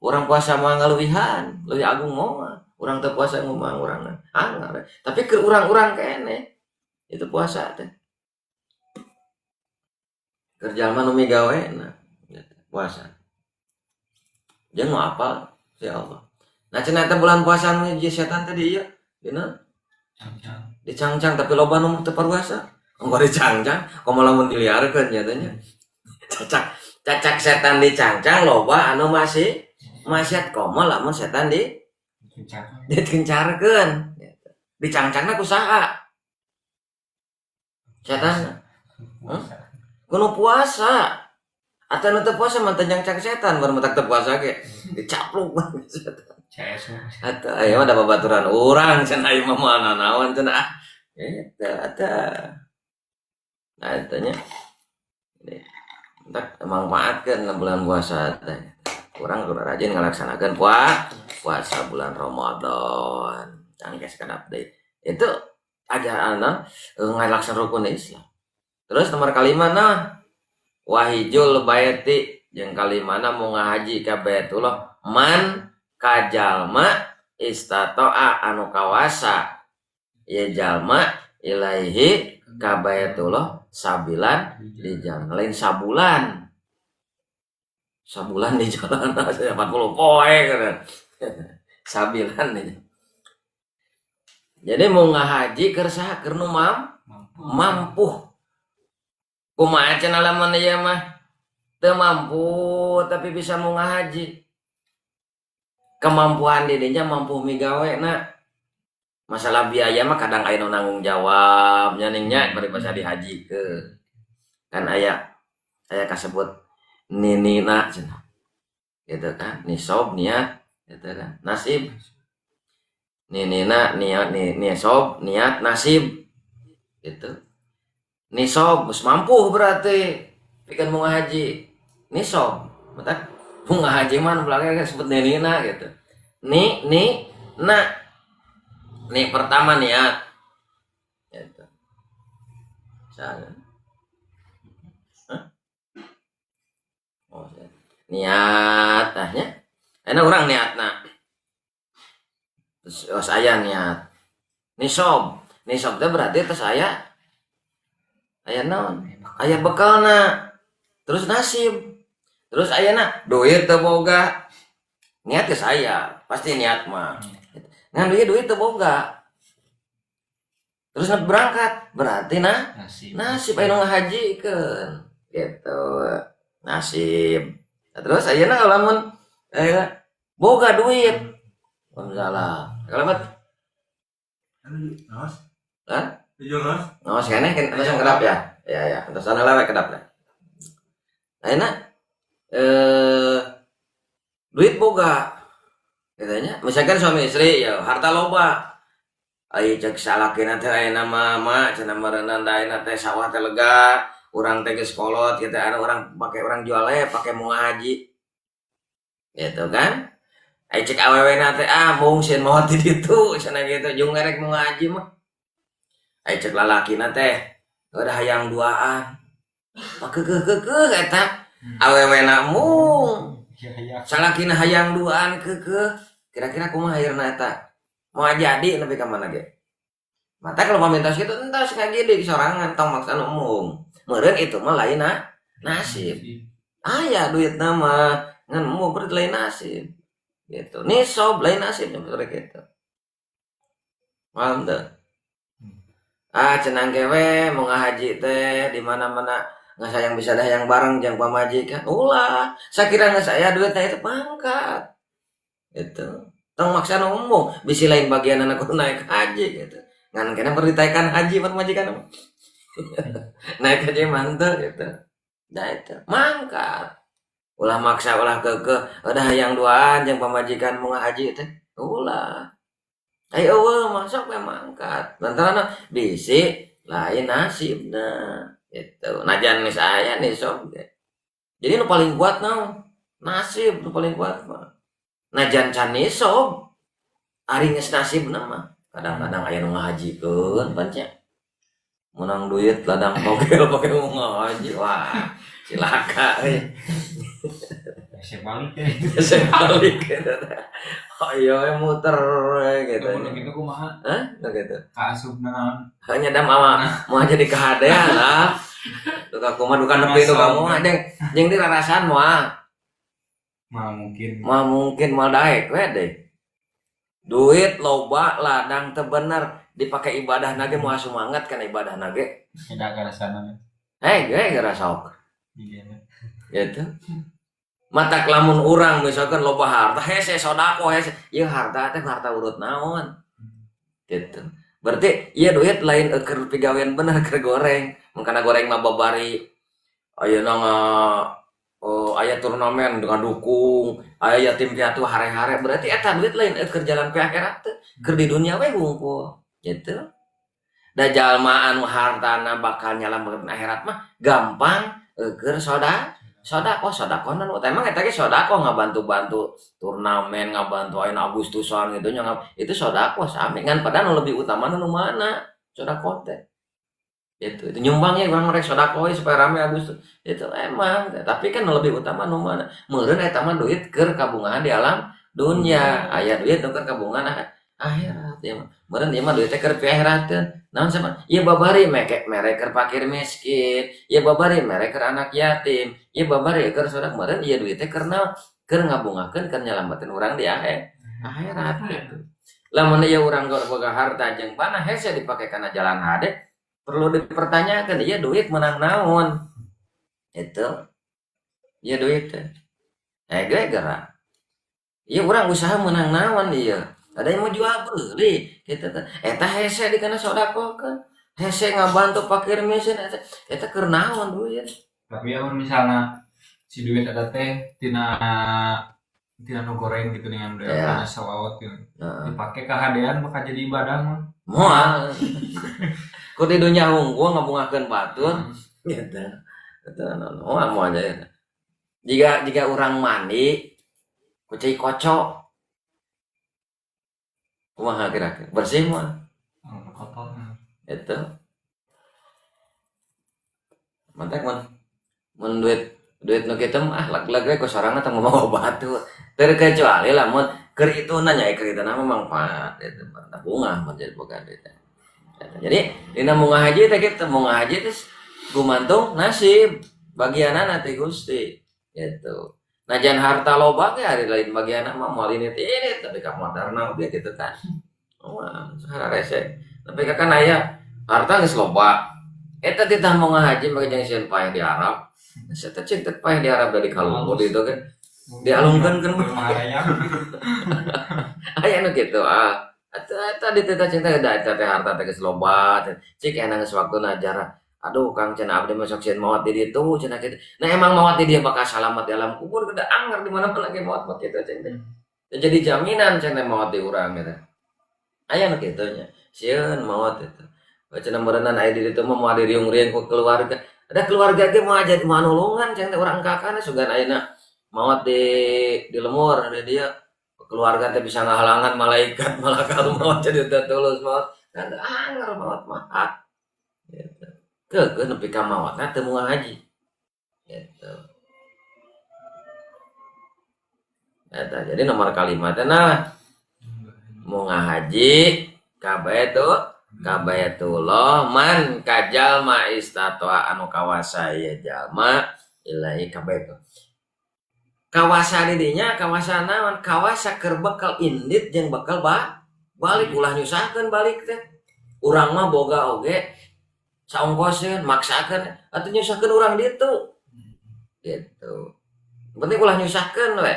urang puasa moal ngaleuwihan, leuwih agung moal. Urang teu puasa moal ngurangan. Anggar. Tapi keur urang-urang keneh itu puasa teh. Keur jalma nu migawena gitu, puasa. Jeung nu apal si Allah. Nah cenah eta bulan puasa nu hiji setan tadi ieu dina Cangcang. Dicangcang tapi loba nu teu paruasa. Ongko dicangcang komo lamun diliarkeun nya teh nya. Cacak cacak setan dicangcang loba anu masih maksiat komo lamun setan di Kencang. Dikencarkeun gitu. Dicangcangna ku saha? Setan. Puasa. Kudu puasa. Atau nu teu puasa mah teu nyangcang setan baru matak teu puasa ge dicapluk setan. CS. Atau aya mah da babaturan urang cenah ieu mah moal nanaon cenah ah. Eta eta. Nah eta nya. Entak mangfaatkeun bulan puasa teh. Urang kudu rajin ngalaksanakeun puasa bulan Ramadan. Cangkes kedap deui. Itu ajaran ngalaksanakeun rukun Islam. Terus nomor kalima nah wahijul baiti jeung kalimana mau ngahaji ka Baitullah man kajalma istatoa anu kawasa ieu jalma ilaihi ka Baitullah sabilan di jalan lain sabulan sabulan di jalan 40 poe kan sabilan nih. Jadi mau ngahaji keur saha? Keur nu Mampu. Mampu. Kumaha cenah lamun ieu mah teu mampu tapi bisa mau ngahaji, kemampuan didinya mampu migawe na masalah biaya mah kadang aya nu nanggung jawab nya ning nya bari basa dihajikeun kan aya aya kasebut ninina cenah gitu kan, nisob niat gitu kan, nasib ninina niat nisob niat nasib gitu. Nisob geus mampu berarti pikeun mau ngahaji nisob matak mau ngahaji mah nu belakang kan sebut ninina gitu. Ni ni na ni pertama niat gitu. Misalnya. Hah? Oh, niat tah nya enak urang niatna terus, oh, saya niat nisob. Nisob teh berarti terus aya aya naon, aya bekalna, terus nasib, terus ayana duit teu boga. Niat ke saya pasti niat mah ngan duit duit teu boga terus nak berangkat berarti nah Nasib. Nasib aya nu ngahajikeun gitu nasib. Nah, terus ayeuna lamun boga duit salah kalamat. Ngaos. Hah? Tujuh ngaos. Oh, sekarang kan langsung kedap ya? Ya ya, terus sana lah kedap lah. Nah, enak duit boga. Katanya, misalkan suami istri ya harta loba. Ai cek salakina teh aya mah mah cenah meureunna ayeuna teh sawah teh lega, urang teh geus kolot gitu, anu urang pake urang jual we pake mau ngahaji. Gitu kan? Ai cek awewena teh ah mung sieun maot di ditu cenah gitu, jeung ngerek mau ngahaji mah. Ai cek lalakina teh udah hayang duaan. Pakeukeun eta awewena mung. Ya ya. Salakina hayang duaan keukeuh. Kira-kira kumaha akhirna eta? Mau jadi nepi ka mana ge? Mata kalau paminta kitu entos ngagidik sorangan tong maksa nu embung. Meureun itu mah lain nasib. Aya duit mah ngan embung berarti lain nasib. Gitu. Nisob lain nasib seperti gitu. Paham teu? Ah cenah ge we mau ngahaji teh di mana-mana nggak sayang bisa dah yang bareng jeung pamajikan. Ulah, sakira geus aya duitna itu pangkat. Gitu. Tong maksa nu embung, bisi lain bagian anak kudu naik haji gitu. Ngan kena perlu ditaekan haji pamajikan mah. Naik haji mah henteu gitu. Da eta mangkat. Ulah maksa ulah keukeuh udah hayang duaan jeung pamajikan mau ngahaji teh. Ulah. Ai eueuh mah sok we mangkat. Lantaran bisi lain nasibna gitu. Najan geus aya nisab ge. Jadi nu paling kuat naon? Nasib nu paling kuat mah. Najan can nisab ari geus nasibna mah. Kadang-kadang aya nu ngahajikeun pan nya. Menang duit ladang togel pake mau ngahaji. Wah, cilaka euy. Saya balik teh. Saya balik gitu. Oh iya muter gitu. Mun gitu kumaha? Hah? Gitu. Kaasupna naon? Hanya dam ama mau jadi kehadean lah. Duka kumaha duka nepi duka moal jeung di rarasaan moal. Moal mungkin. Moal mungkin moal daek we deh. Duit loba ladang teu bener dipake ibadah nage moal semangat kana ibadah nage. Tidak karasana. Ge geura sok. Iya. Gitu. Matak lamun urang misalkan loba harta hese sodako hese ieu harta teh harta urut naon. Gitu. Berarti ieu duit lain keur pigawean bener keur goreng. Mun kana goreng mah babari ayeuna aya turnamen ngadukung, aya yatim piatu hare-hare berarti eta duit lain keur jalan ke akhirat teh, keur di dunia we hungkul. Gitu. Da jalma anu hartana bakal nyalametkeun akhirat mah gampang keur sodakoh sodakoh nu emang eta ge sodakoh ngabantu-bantu turnamen ngabantu ayeuna Agustusan gitu nya itu sodakoh sami ngan padahal nu lebih utama nu mana sodakoh teh gitu itu nyumbangnya urang rek sodakoh supaya rame Agustus itu emang tapi kan nu lebih utama nu mana meureun eta mah duit keur kabungahan di alam dunya aya duit nu keur kabungahan akhirat ieu mah meureun ieu mah duit teh keur piakhirateun naon sama ieu babari mere keur fakir miskin ieu babari mere keur anak yatim ieu babari keur sodak meureun ieu duit teh keur naon keur ngabungakeun keur nyalametkeun urang di akhirat gitu. Lamun ieu urang boga harta jeung panah hese dipake kana jalan hade perlu dipertanyakan ieu duit menang naon itu ieu duit teh ge geura ieu urang usaha menang naon ieu ada yang mau jual beli gitu teh eta hese dikana sodakohkeun hese ngabantu fakir miskin eta keur naon duit. Tapi amun misalna si duit eta teh tina nu goreng gitu dengan udah kana sawawat gitu. Dipake kahadean bakal jadi ibadah mah. Moal. Ku di dunya hungkul ngabungakeun batur gitu. Eta moal moal jadi. Jika urang mandi ku cai kocok kumaha kira-kira bersih mah kotor itu mantak mun duit nu kitu mah lag-lag we ku sorangan tong mau batu terkecuali lamun keur itu nanya keur itu mah manfaat itu mah bunga mun jadi boga duit. Jadi dina mau ngahaji teh kitu mau ngahaji teh gumantung nasib bagianana teh Gusti gitu. Najan harta loba ge ari lain bagianna mah moal ini teh tapi ka modarna oge gitu kan. Wah, rese. Tapi kan aya harta geus loba. Eta titah mau ngahaji make jeung sieun paeh di Arab. Geus eta cing teh paeh di Arab dari kalumpur itu kan. Dialungkeun kan. Aya nu kitu ah. Eta dititah cing teh da eta teh harta teh geus loba. Cik enak geus waktuna ajar. Aduh Kang cenah abdi mah sok sieun maot di ditu cenah kitu. Nah emang maot di dia bakal salamet di alam kubur kada anger di mana-mana ge maot mah kitu cing teh. Jadi jaminan cing teh maot di urang gitu. Aya nu kitu nya. Sieun maot itu. Cenah meureunnan aya di ditu mah moal diriung-riung ku keluarga. Ada keluarga ge moal jadi moal nulungan cing teh urang kakana sugan ayeuna maot di lemur di dia keluarga teh bisa ngahalangan malaikat malakal maot jadi teh tulus maot. Kan anger maot mah hak. Gitu. Keukeuh nepi ka maotna teu moal haji. Gitu. Eta jadi nomor kalimatna nah mau ngahaji ka Baitullah man kajalma istatoa anu kawasa ieu jalma ilahi ka Baitullah. Kawasa di dinya kawasa naon? Kawasa keur bekal indit jeung bekal balik ulah nyusahkeun balik teh. Urang mah boga oge saongkoseun maksakeun atuh nyusahkeun urang ditu. Gitu. Penting ulah nyusahkeun we.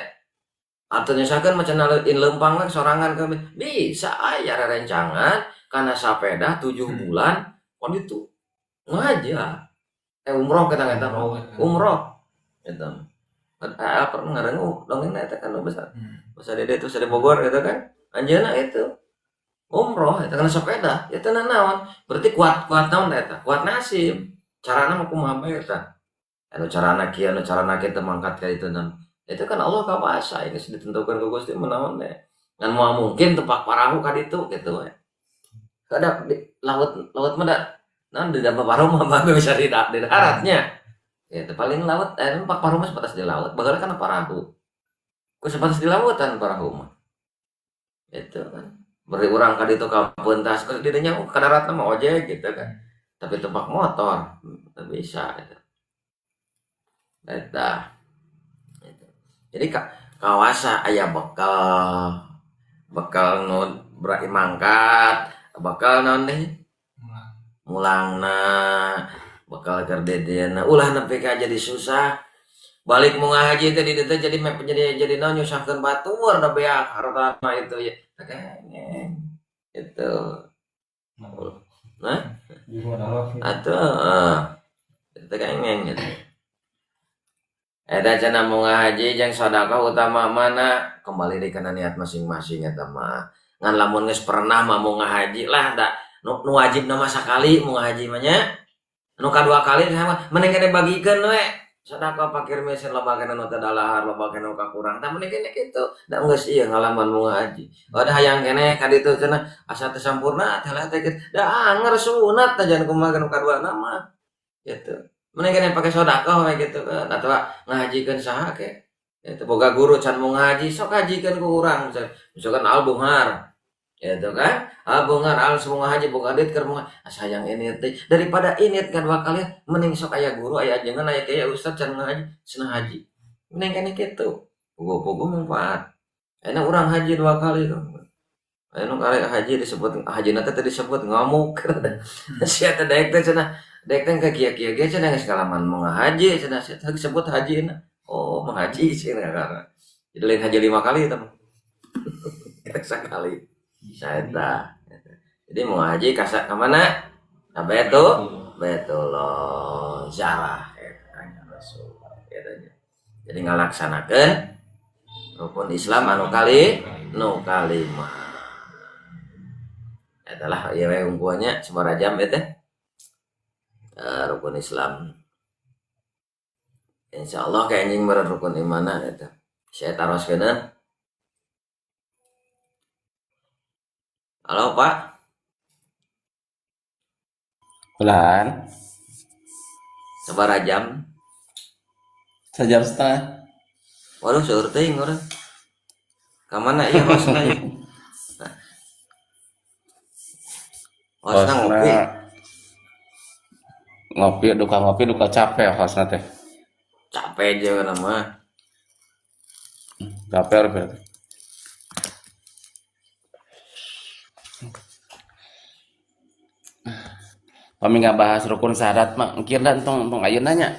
Atuh nyusahkeun mah cenah in leumpang we sorangan ke bisa aya rerencangan kana sapeda 7 bulan kon ditu. Ngaji lah. Umroh kita eta mah. Umroh. Eta mah. Ah, pernah ngarengu dongengna eta kan besar. Masa Dede itu di Bogor gitu kan. Anjeunna itu umroh eta kana sepeda, eta naon? Berarti kuat-kuat naon eta? Kuat nasib. Carana mah kumaha bae eta? Anu carana kieu, anu carana kieu teu mangkat ka ditu naon. Itu kan Allah kawasa, ini ditentukan ku Gusti mah naon teh. Ngan moal mungkin tepak parahu ka ditu gitu we. Kada di laut laut mah da naon di dalam parahu mah bisa di daratnya. Ya, itu paling laut, pak parahu mah sebatas di laut, baheula kan parahu. Ku sebatas di lautan parahu mah. Itu kan. Beri urang ka ditu ka pentas, ka didinya ka daratna mah ojek gitu kan. Tapi tumpak motor, teu bisa gitu. Eta. Gitu. Jadi kawasa aya bekal, bekal nu berarti mangkat, bekal naon deui? Mulangna, bekal keur dedeuna, ulah nepi ka jadi susah. Balik mau ngahaji teh di dieu teh jadi mep jadi naon nyusahkeun batur da beak hartana itu ya. Kengeng. Itu. Nah? Atuh, itu kengeng gitu. Eta cenah mau ngahaji jeung sedekah utama mana? Kembali deui kana niat masing-masing eta mah. Ngan lamun geus pernah mah mau ngahaji lah da nu wajibna mah sakali mau ngahaji mah nya. Nu kadua kali mah mending kene bagikeun we. Sedekah fakir miskin loba kene nu teu dalahar, loba kene nu kakurang. Tah mending kene kitu. Da geus ieu ngalaman mau ngahaji. Ada hayang keneh ka ditu cenah asa teu sampurna teh lah teh kitu. Da anger sunat tah jangan kumaha nu kaduana mah. Gitu. Mending kene pake sedekah we gitu kan atawa ngahajikeun saha ke. Itu boga guru can mau ngaji sok hajikeun ku urang misalkan al bunghar. Gitu kan? Al bunghar al semua ngaji boga duit keur mau sayang ini teh daripada ini kan dua kali mending sok aya guru aya ajengan aya kiai ustaz can ngaji cenah haji. Mending kene kitu. Puguh-puguh manfaat. Enak urang haji dua kali tuh. Anu kali haji disebut haji teh disebut ngamuk. Sia teh daek teh cenah daek teh ka kieu-kieu ge cenah geus ngalaman mau ngahaji cenah sia teh disebut haji na. Oh, menghaji cenah karena. Jadi lain haji 5 kali eta mah. Sekali. Saeta. Jadi mau haji ka mana? Ka Baitullah ziarah eta Rasulullah eta nya. Jadi ngalaksanakeun rukun Islam anu kali nu kalima. Eta lah ieu we hungkulnya sabaraha jam ieu teh? Rukun Islam. Insyaallah kayak anjing meureun rukun imanna eta. Saya taroskeun. Halo Pak. Bulan. Sabaraha jam? Sejam setengah. Waduh, seueur teuing urang. Ka mana ieu hostna ieu? Hostna ngopi. Ngopi, duka capek hostna teh. Capek jeung mah. Capek berarti. Kami nggak bahas rukun syahadat mah, engkir dan tong tong ayeuna nya.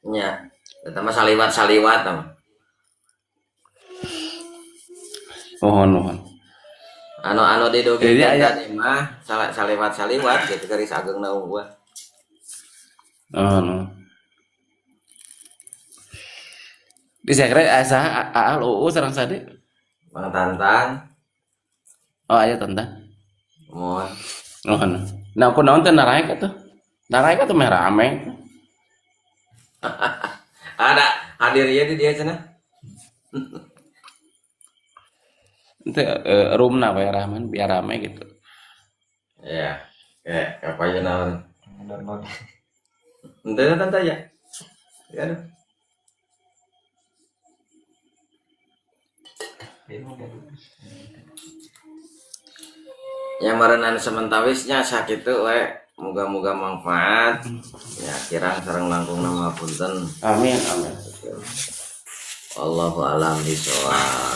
Nya, eta mah saliwat-saliwat mah. Mohon mohon. Anu didugi tadi mah saliwat-saliwat gitu garis ageungna unggul. Mohon. Di sekre asa aal uu sareng sade. Bang Tantan. Oh aya Tantan. Mohon. Mohon. Nah, aku naon teh naraek atuh. Naraek atuh meh rame. Ada hadir ieu di dia cenah. Ente roomna we Rahman biar rame gitu. Iya. Kayak apa aja naon. Download. Ente tante ya. Ya aduh. Yang merenan sementawisnya sakitu we moga-moga manfaat ya kirang sareng langkung nama punten. Amin amin. Wallahu alam bisawab.